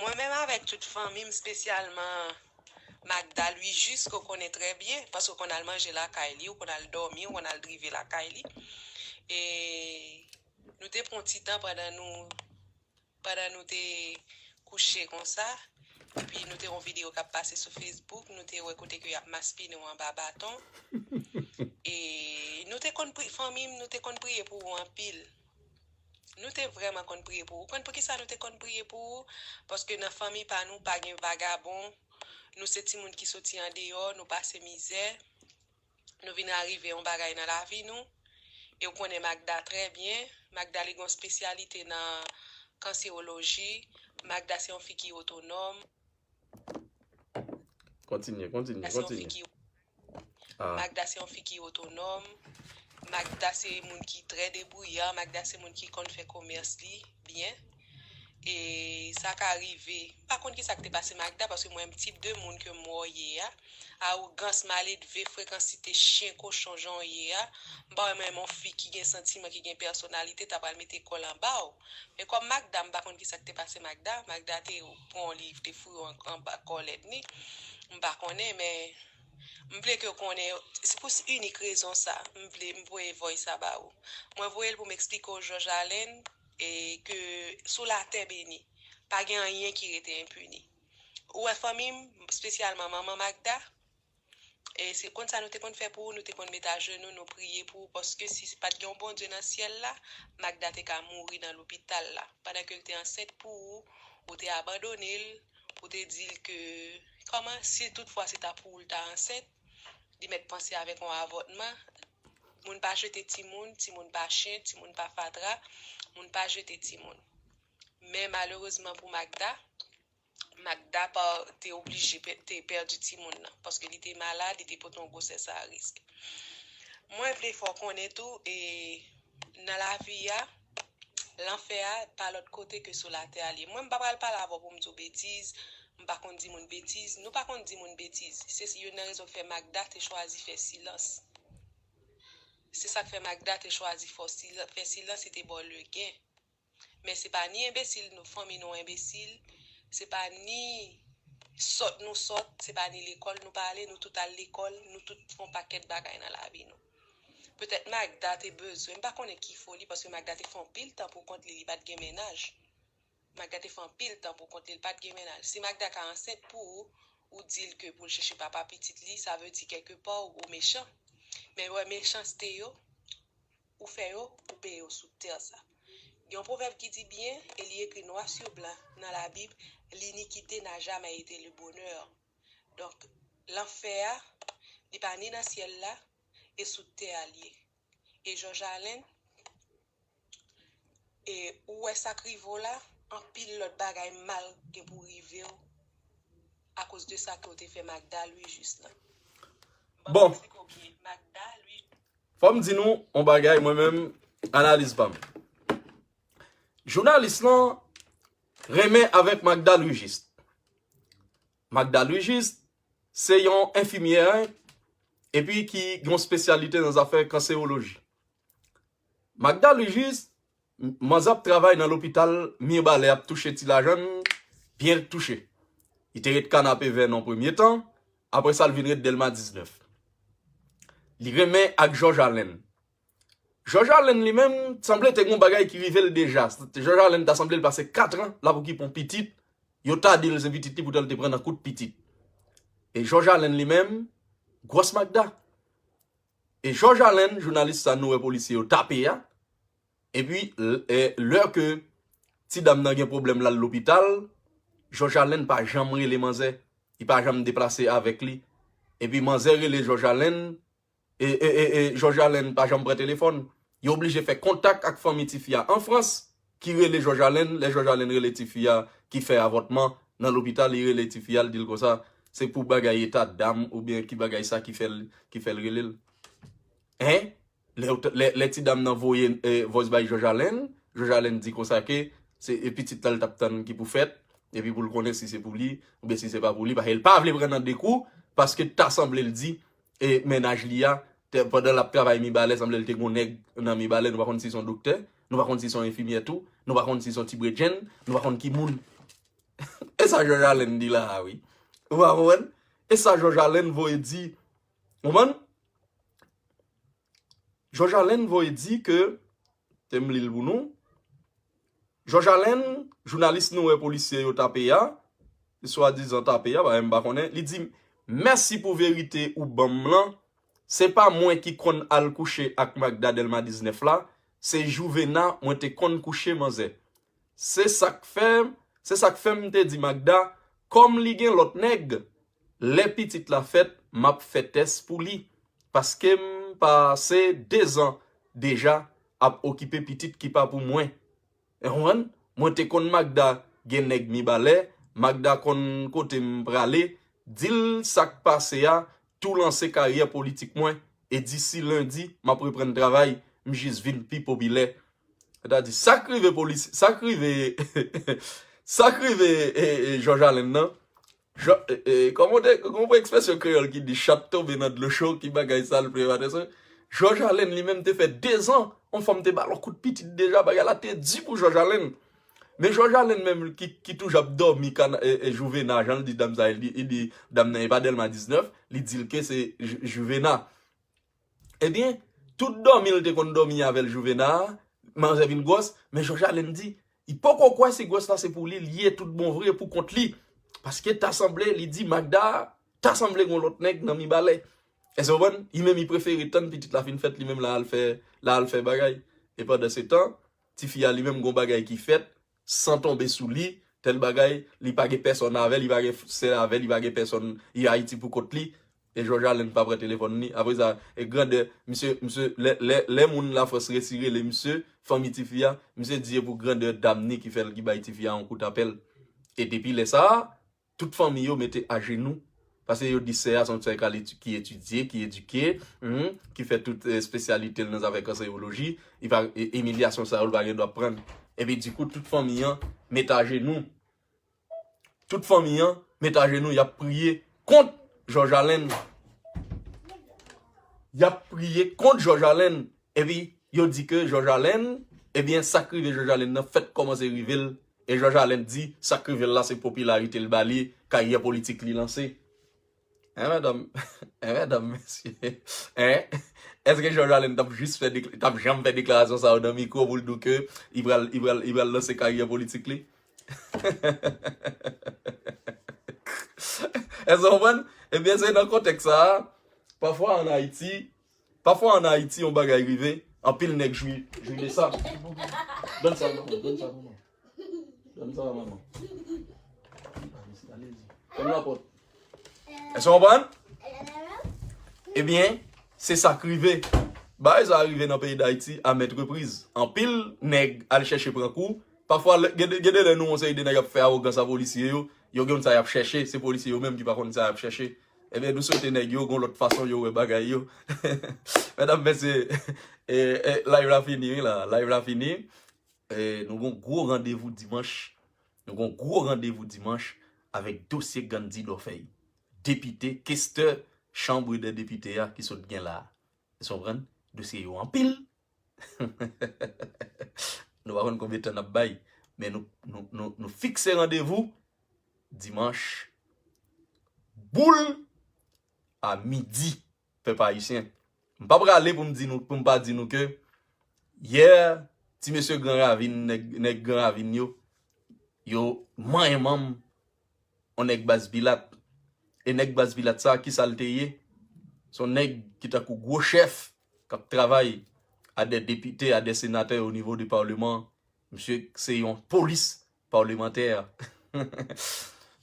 mwen menm avèk tout fanmi m, espesyalman Magda Louis Juste, ke w konnen trè byen, paske w konn al manje lakay li, w konn al dòmi, w konn al drive lakay li. E nou te pran ti tan pandan nou, pandan nou te kouche konsa, epi nou te wè yon videyo k ap pase sou Facebook, nou te wè kote ke y ap maspinen w anba baton. E nou te konn pri, fanmi m, nou te konn priye pou ou anpil. Nou te vrèman konn priye pou ou. Ou konn poukisa nou te konn priye pou ou? Paske nan fanmi pa nou pa gen vagabon. Nou se timoun ki soti andeyò, nou pase mizè. Nou vin arive yon bagay nan lavi nou. E w konnen Magda trè byen. Magda li gen yon espesyalite nan kansewoloji. Magda se yon fi ki otonòm. Kontinye, kontinye, Magda se yon fi kontinye. Ki Ah, Magda se yon fi ki otonòm. Magda se moun ki trè debouyan. Magda se moun ki konn fè komès li byen. E sa ka rive. M pa konn ki sa k te pase Magda, paske mwen, tip de moun ke m wè w ye a, awogans, maledve, frekansite chen kochon jan w ye a, m pa renmen yon fi ki gen santiman, ki gen pèsonalite, ta pral mete kò l anba w. Men kòm Magda, m pa konn ki sa k te pase Magda. Magda te pran yon liv, te foure w an, anba kòlèt ni. M pa konnen, men m vle ke w konnen, se pou inik rezon sa, m vle, m voye voice sa ba ou. Mwen voye l pou m eksplike w Jòj Alèn, e ke sou latè beni, pa gen anyen ki rete enpini. Ou wè fanmi m, espesyalman manman Magda, e se konn sa nou te konn fè pou ou, nou te konn met ajenou, nou priye pou ou, paske si pa t gen yon Bondye nan syèl la, Magda te ka mouri nan lopital la. Pandan ke l te ansent pou ou, ou te abandone l, ou te di l ke, kòman, si toutfwa se ta pou ou l ta ansent, li mèt panse avèk yon avòtman. Moun pa jete timoun, timoun pa chen, timoun pa fatra, moun pa jete timoun. Men malerezman pou Magda, Magda pa te oblije pè- te pèdi timoun nan, paske li te malad, li te pote yon gwosès a risk. Mwen vle fè w konnen tou, e nan lavi a, lanfè a pa lòt kote ke sou latè a li ye. Mwen, m pa pral pale avè w pou m di w betiz, m pa konn di moun betiz, nou pa konn di moun betiz. Se youn nan rezon k fè Magda te chwazi fè silans. Se sa k fè Magda te chwazi fè sila- fè silans, li te ba w legen. Men se pa ni enbesil, nou fanmi nou enbesil, se pa ni sòt nou sòt, se pa ni lekòl nou pa ale, nou tout al lekòl, nou tout fè yon pakèt bagay nan lavi nou. Petèt Magda te bezwen, m pa konnen ki foli, paske Magda te fè anpil tan pou kont li, li pa t gen mennaj. Magda te fè anpil tan pou kont li, li pa t gen mennaj. Si Magda ka ansent pou ou, ou di l ke pou l chèche papa pitit li, sa vle di kèlke pa ou, ou mechan. Men wè mechanste yo, ou fè yo, ou peye yo sou tè sa. Gen yon pwovèb ki di byen, e li ekri nwa sou blan nan Labib, l'iniquité n'a jamais été le bonheur. Donk, lanfè a, li pa ni nan syèl la, e sou tè a l ye. E Jòj Alen, e ou wè sa k rive w la, anpil lòt bagay mal gen pou rive w akoz de sa ke w te fè Magda Louis Juste lan. Ban m Bon. Eksplike w byen, Magda Louis Fò m di nou yon bagay, mwen menm, analiz pa m. Jounalis lan renmen avèk Magda Louis Juste. Magda Louis Juste se yon enfimyè, epi ki gen yon espesyalite nan zafè kansewoloji. Magda Louis Juste, manzè ap travay nan lopital Mibalè, ap touche ti lajan l, byen touche. Li te ret Kanapevè nan premye tan, apre sa l vin ret Dèlma diznèf. Li renmen ak Jòj Alen. Jòj Alen li menm, sanble te gen yon bagay ki rive l deja. Jòj Alen ta sanble l pase katran, l ap okipe yon pitit. Yo ta di l se pitit li, poutan l te pran nan kout pitit. E Jòj Alen li menm, gwòs Magda. E Jòj Alen, jounalis sa nou wè polisye yo tape a. Epi, l- e, lè ke ti dam nan gen pwoblèm l al lopital, Jòj Alen pa janm rele manzè. Li pa janm deplase avèk li. Epi manzè rele Jòj Alen, e, e, e, e Jòj Alen pa janm pran telefòn. Yo oblije fè kontak ak fanmi tifi a an Frans, ki rele Jòj Alen. Lè Jòj Alen rele tifi a ki fè avòtman nan lopital, li rele tifi a, li di l konsa, se pou bagay eta dam oubyen ki bagay sa ki fè l, ki fè l rele l. Hein? Lè, lè, lè ti dam nan voye eh, voice bay Jòj Alen, Jòj Alen di konsa ke se eh, pitit la l t ap tann ki pou fèt, epi pou l konnen si se pou li, oubyen si se pa pou li, paske l pa vle pran nan de kou, paske ta sanble l di, e mennaj li a, te- pandan l ap travay Mibalè, sanble l te gon nèg nan Mibalè, nou pa konn si se yon doktè, nou pa konn si se yon enfimyè tou, nou pa konn si se yon ti bredjenn, nou pa konn ki moun. E sa Jòj Alen di la a, wi. Ou pa konprann? E sa Jòj Alen voye di, konprann? Jòj Alen voye di ke, te m li l pou nou, Jòj Alen, jounalis nou wè polisye yo tape a, li swadizan tape a, pa m pa konnen, li di, mèsi pou verite ou ban m lan, se pa mwen ki konn al kouche ak Magda Dèlma diznèf la, se Jouvena mwen te konn kouche manzè. Se sa k fè, se sa k fè m te di Magda, kòm li gen lòt nèg, lè pitit la fèt, m ap fè tès pou li. Paske m pase dezan deja ap okipe pitit ki pa pou mwen. Ou konprann? Mwen te konn Magda gen nèg Mibalè, Magda konn kote m prale, di l sa k pase a, tou lanse karyè politik mwen, e disi lendi, m ap reprann travay, m jis vin pi popilè. Sètadi, sa k rive polis, sa k rive, sa k rive e, e, Jòj Alen nan, Jò- e, e, kòman te, kòman pou ekspresyon kreyòl ki di chat tonbe nan dlo cho, ki bagay sa l pleve atè swen? Jòj Alen li menm te fè dezan, yon fanm te ba l yon kout pitit deja, bagay la te di pou Jòj Alen. Men Jòj Alen menm ki, ki toujou ap dòmi kana, e, e, Jouvena, jan l di dam sa, li, li di dam nan e pa Dèlma diznèf, li di l ke se Jou- Jouvena. Ebyen, tout dòmi l te konn dòmi avè l Jouvena a, manzè vin gwòs, men Jòj Alen di, li poko kwè si gwòs la se pou li, li ye tout bon vre pou kont li. Paske ta sanble, li di Magda, ta sanble gon lòt nèg nan Mibalè. Èske w konprann? Li menm, li prefere tann pitit la fin fèt, li menm la al fè, la al fè bagay. E pandan se tan, tifi a li menm gon bagay ki fèt, san tonbe sou li, tèl bagay, li pa gen pèsòn avè l, li pa gen sè avè l, li pa gen pèsòn, li Ayiti pou kont li. E Jòj Alen pa pran telefòn li. Apre sa, e grandè, misye, misye, lè, lè, lè moun Lafrans resi rele misye, fanmi tifi a, misye di e pou grandè dam ni ki fè l, ki bay tifi a yon kout apèl. E depi lè sa a, tout fanmi yo mete ajenou. Paske yo di sè a se yon sè k al eti- ki etidye, ki edike, hmm, ki fè tout eh, espesyalite l nan zafè kansewoloji, li pa, e- imilyasyon sa yo, li pa gen dwa pran. Epi dikou, tout fanmi an mete ajenou. Tout fanmi an mete ajenou, y ap priye kont Jòj Alen. Y ap priye kont Jòj Alen. Epi, yo di ke Jòj Alen, ebyen, sa k rive Jòj Alen nan fèk kòmanse rive l. E Jòj Alen di, sa k rive l la, se popilarite l ba li, karyè politik li lanse. Hein, medam? Hein, medam, mesye? Hein? Èske Georges Allen t ap jis fè dekla- t ap janm fè deklarasyon sa yo nan mikwo pou l di w ke li pral li pral li pral lanse karyè politik li? Èske w konprann? Ebyen, se nan kontèks sa a, pafwa ann Ayiti, pafwa ann Ayiti, yon bagay rive, anpil nèg jwi, jwi de sa. Donn sa, manman, donn sa, manman. Donn sa, manman. Fèm lapòt. Èske w konprann? Ebyen, se sa k rive. Bagay sa a rive nan peyi Dayiti a mèt repriz. Anpil nèg al chèche pran kou. Pafwa, lè- gen de gen de lè nou wè yon seri de nèg ap fè awogans a polisye yo. Yo gen sa y ap chèche. Se polisye yo menm ki pa konn sa y ap chèche. Ebyen, nou swete nèg yo gon lòt fason yo wè bagay yo. Medam, mesye, e, e, live la fini, wi la. Live la fini. E, nou gon gwo randevou dimanch. Nou gon gwo randevou dimanch avèk dosye Gandhi Dorfeuille. Depite, kestè chanm dè depite a ki sot gen la a. Èske w konprann? Dosye yo anpil. Nou pa konn konbyen tan n ap bay, men nou, nou, nou, nou fikse randevou dimanch boul a midi, pèp ayisyen. M pa prale pou m di nou, pou m pa di nou ke yè, ti mesye Gran Ravin, nèg, nèg Gran Ravin yo, yo manyen manm yon nèg baz Pilat. E nèg baz Pilat sa, ki sa l te ye? Se yon nèg ki tankou gwo chèf k ap travay a dè depite, a dè senatè o nivo de paleman. Misye se yon polis palemantè.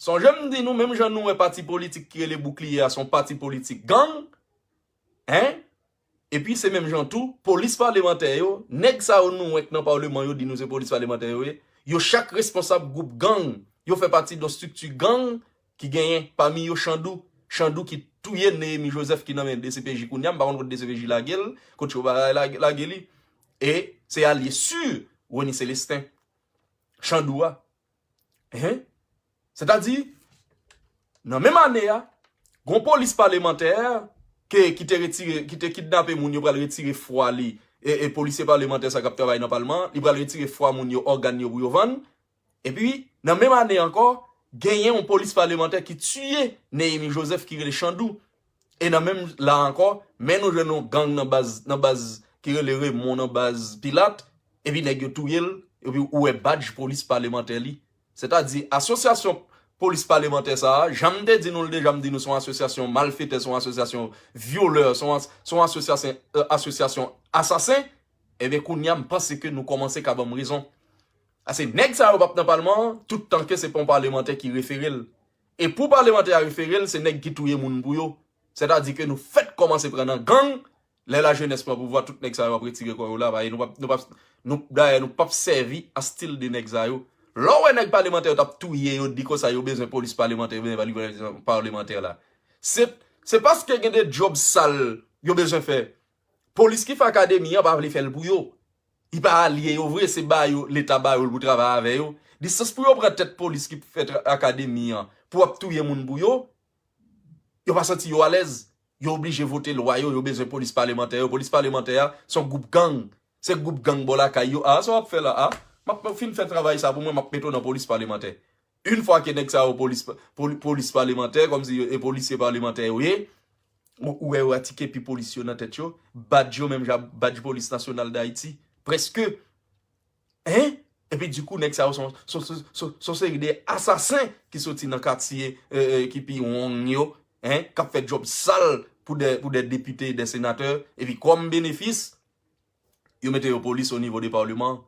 Sonje m di nou, menm jan nou wè pati politik ki rele Boukliye a, se yon pati politik gang, en? Epi se menm jan tou, polis palemantè yo, nèg sa yo nou wè k nan paleman yo di nou se polis palemantè yo ye, yo chak responsab gwoup gang, yo fè pati d yon estrikti gang ki genyen pami yo Chandou. Chandou ki touye Néhémie Joseph ki nan men D C P J kounye a, m pa konn kot D C P J lage l, kot yo pa lage, lage li. E se alye si Rony Célestin. Chandou a. Hein? Sètadi, nan menm ane a, gon polis palemantè ke, ki te retire, ki te kidnape moun, yo pral retire fwa li, e, e polisye palemantè sa k ap travay nan palman, li pral retire fwa moun yo, ògàn yo pou yo vann. Epi, nan menm ane ankò, genyen yon polis palemantè ki tiye Néhémie Joseph ki rele Chandou. E nan menm la ankò, men nou jwenn yon gang nan baz, nan baz ki rele Raymond nan baz Pilat, epi nèg yo touye l, epi ou wè badj polis palemantè li. Sètadi, asosyasyon polis palemantè sa a, jan m te di nou l deja, m di nou se yon asosyasyon malfetè, se yon asosyasyon vyolè, se yon as- se yon asosyasyon, euh, asosyasyon asasen, ebyen, kounye a, m panse ke nou kòmanse ka ban m rezon. Ase nèg sa yo p ap nan palman an, tout tan ke se pa yon palemantè ki refere l. E pou palemantè a refere l, se nèg ki touye moun pou yo. Sètadi ke nou fèk kòmanse pran nan gang, lè lajenès pran pouvwa, tout nèg sa yo ap retire kò yo la, paske nou p ap, nou p ap, nou, dayè, nou p ap sèvi a stil de nèg sa yo. Lè w wè nèg palemantè yo t ap touye yo, di konsa yo bezwen polis palemantè, yo bezwen palemantè la. Se, se paske gen de djòb sal yo bezwen fè. Polis ki fè akademi an pa vle fè l pou yo. Li pa alye yo vre, se ba yo, Leta ba yo l pou travay avè yo. Distans pou yo pran tèt polis ki fè tra- akademi an pou ap touye moun pou yo, yo pa santi yo alèz. Yo oblije vote lwa yo, yo bezwen polis palemantè yo. Polis palemantè a, se yon gwoup gang. Se gwoup gang bò lakay yo. A, sa w ap fè la, a? M ap fin fè travay sa pou mwen, m ap mete w nan polis palemantè. Yon fwa ke nèg sa yo polis, poli- polis palemantè, kòmsi yo, e polisye palemantè yo ye, ou, ou wè yo atike pi polis yo nan tèt yo, badj yo menm jan badj polis nasyonal Dayiti, prèske, en? Epi dikou, nèg sa yo son, son, son, son, son seri de asasen ki soti nan katye, e, e, ki pi wong yo, en? K ap fè djòb sal pou de, pou de depite, de senatè, epi kòm benefis, yo mete yo polis o nivo de paleman.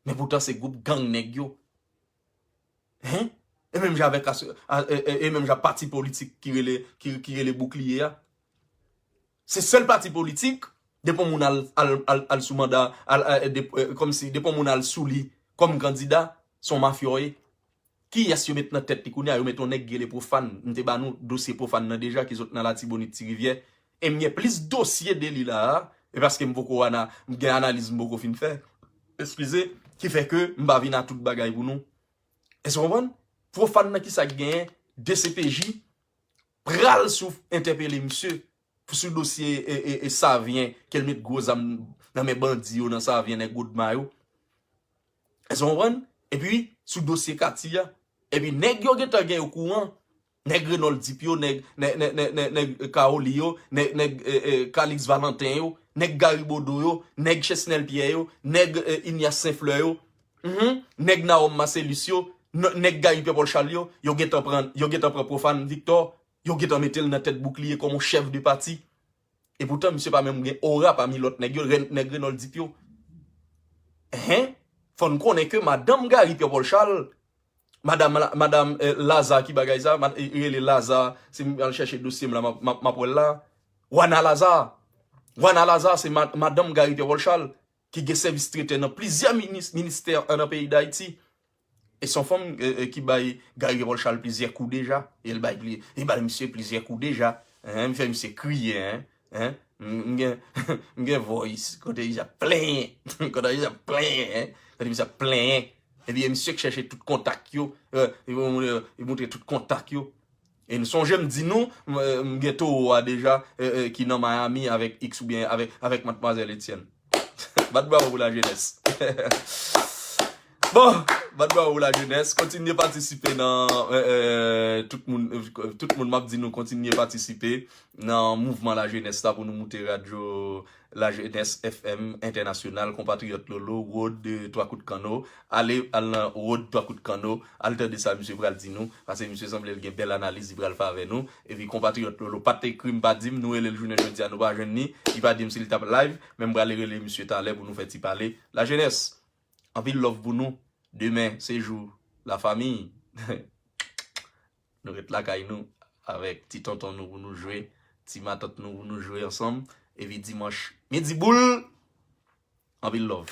Men poutan se gwoup gang nèg yo. Hein? E menm jan avèk aso- a- e, e, e menm jan pati politik ki rele, ki, ki rele Boukliye a. Se sèl pati politik, depi yon moun al, al, al, al sou manda, al, al, de, e, kòmsi depi yon moun al sou li kòm kandida, se yon mafya w ye. Kiyès yo met nan tèt li kounye a? Yo met yon nèg ki rele Pwofàn. M te ba nou dosye Pwofàn nan deja ki sot nan Latibonit Ti Rivyè. E m gen plis dosye de li la a, e paske m poko ana, m gen analiz m poko fin fè. Eskize, ki fè ke m pa vin a tout bagay pou nou. Èske w konprann? Pwofàn nan kisa k genyen? D C P J pral sou entèpele misye sou dosye e, e, e Savyen ke l met gwo zam nan men bandi yo nan Savyen, nèg Goodma yo. Èske w konprann? Epi sou dosye Katy a. Epi nèg yo gentan gen okouran. Nèg Renold Dip yo, nèg, nèg, nèg, nèg, nèg, nèg Kaoli yo, nèg, nèg eh, eh, Calix Valentin yo, nèg Gary Bodeau yo, nèg Chesnel Pierre yo, nèg eh, Ignace Saint-Fleur yo, mhm, nèg Naom Marcellus yo, n- nèg Gary Pierre Paul Charles yo, yo gentan pran, yo gentan pran Profane Victor, yo gentan mete l nan tèt boukliye kòm yon chèf de pati. E poutan, misye pa menm gen ora pami lòt nèg yo, Ren- nèg Renold Dip yo. Hen? Fò n konnen ke madanm Gary Pierre Paul Charles, madanm, la- madanm eh, Laza ki bagay sa, mad- eh, rele Laza, si m al chèche dosye m la, m ap- m ap m ap wè l la. Wana Laza. Wana Laza, se ma- madanm Gary Pierre Paul Charles, ki gen sèvis tretè nan plizyè minis- ministè nan peyi Dayiti. E se yon fanm eh, eh, ki bay Gary Pierre Paul Charles plizyè kou deja. E l bay, pli- e bay misye plizyè kou deja. Hein, m fè misye kriye, hein. Hein? M m gen, m gen voice. Kote misye ap plenyen. Kote misye ap plenyen, hein. Kote misye ap plenyen. Epi e misye k chèche tout kontak yo. Eh, e moun- e montre tout kontak yo. E n sonje m di nou, m, eh, m gen towo a deja, eh, eh, ki nan Miami avèk X oubyen avèk, avèk Madmwazèl Etienne. Bat bravo pou lajenès. Bon, bat bravo pou lajenès. Kontinye patisipe nan eh, eh, tout moun, eh, tout moun m ap di nou kontinye patisipe nan mouvman lajenès la pou nou moute radyo Lajenès F M entènasyonal, konpatriyòt Lolo, Rod eh, Twa Kout Kanno. Ale, al nan Rod Twa Kout Kanno, al tande sa misye pral di nou, paske misye sanble l gen bèl analiz li pral fè avè nou. Epi konpatriyòt Lolo pa t ekri m, pa di m, nou rele l jounen jodi a, nou pa jwenn li, li pa di m si l t ap live, men m prale rele misye talè pou nou fè ti pale. Lajenès, anpil love pou nou. Demen, se jou lafanmi. Nou ret lakay nou avèk ti tonton nou pou nou jwe, ti matant nou pou nou jwe ansanm. Epi dimanch, midi boul, anpil love.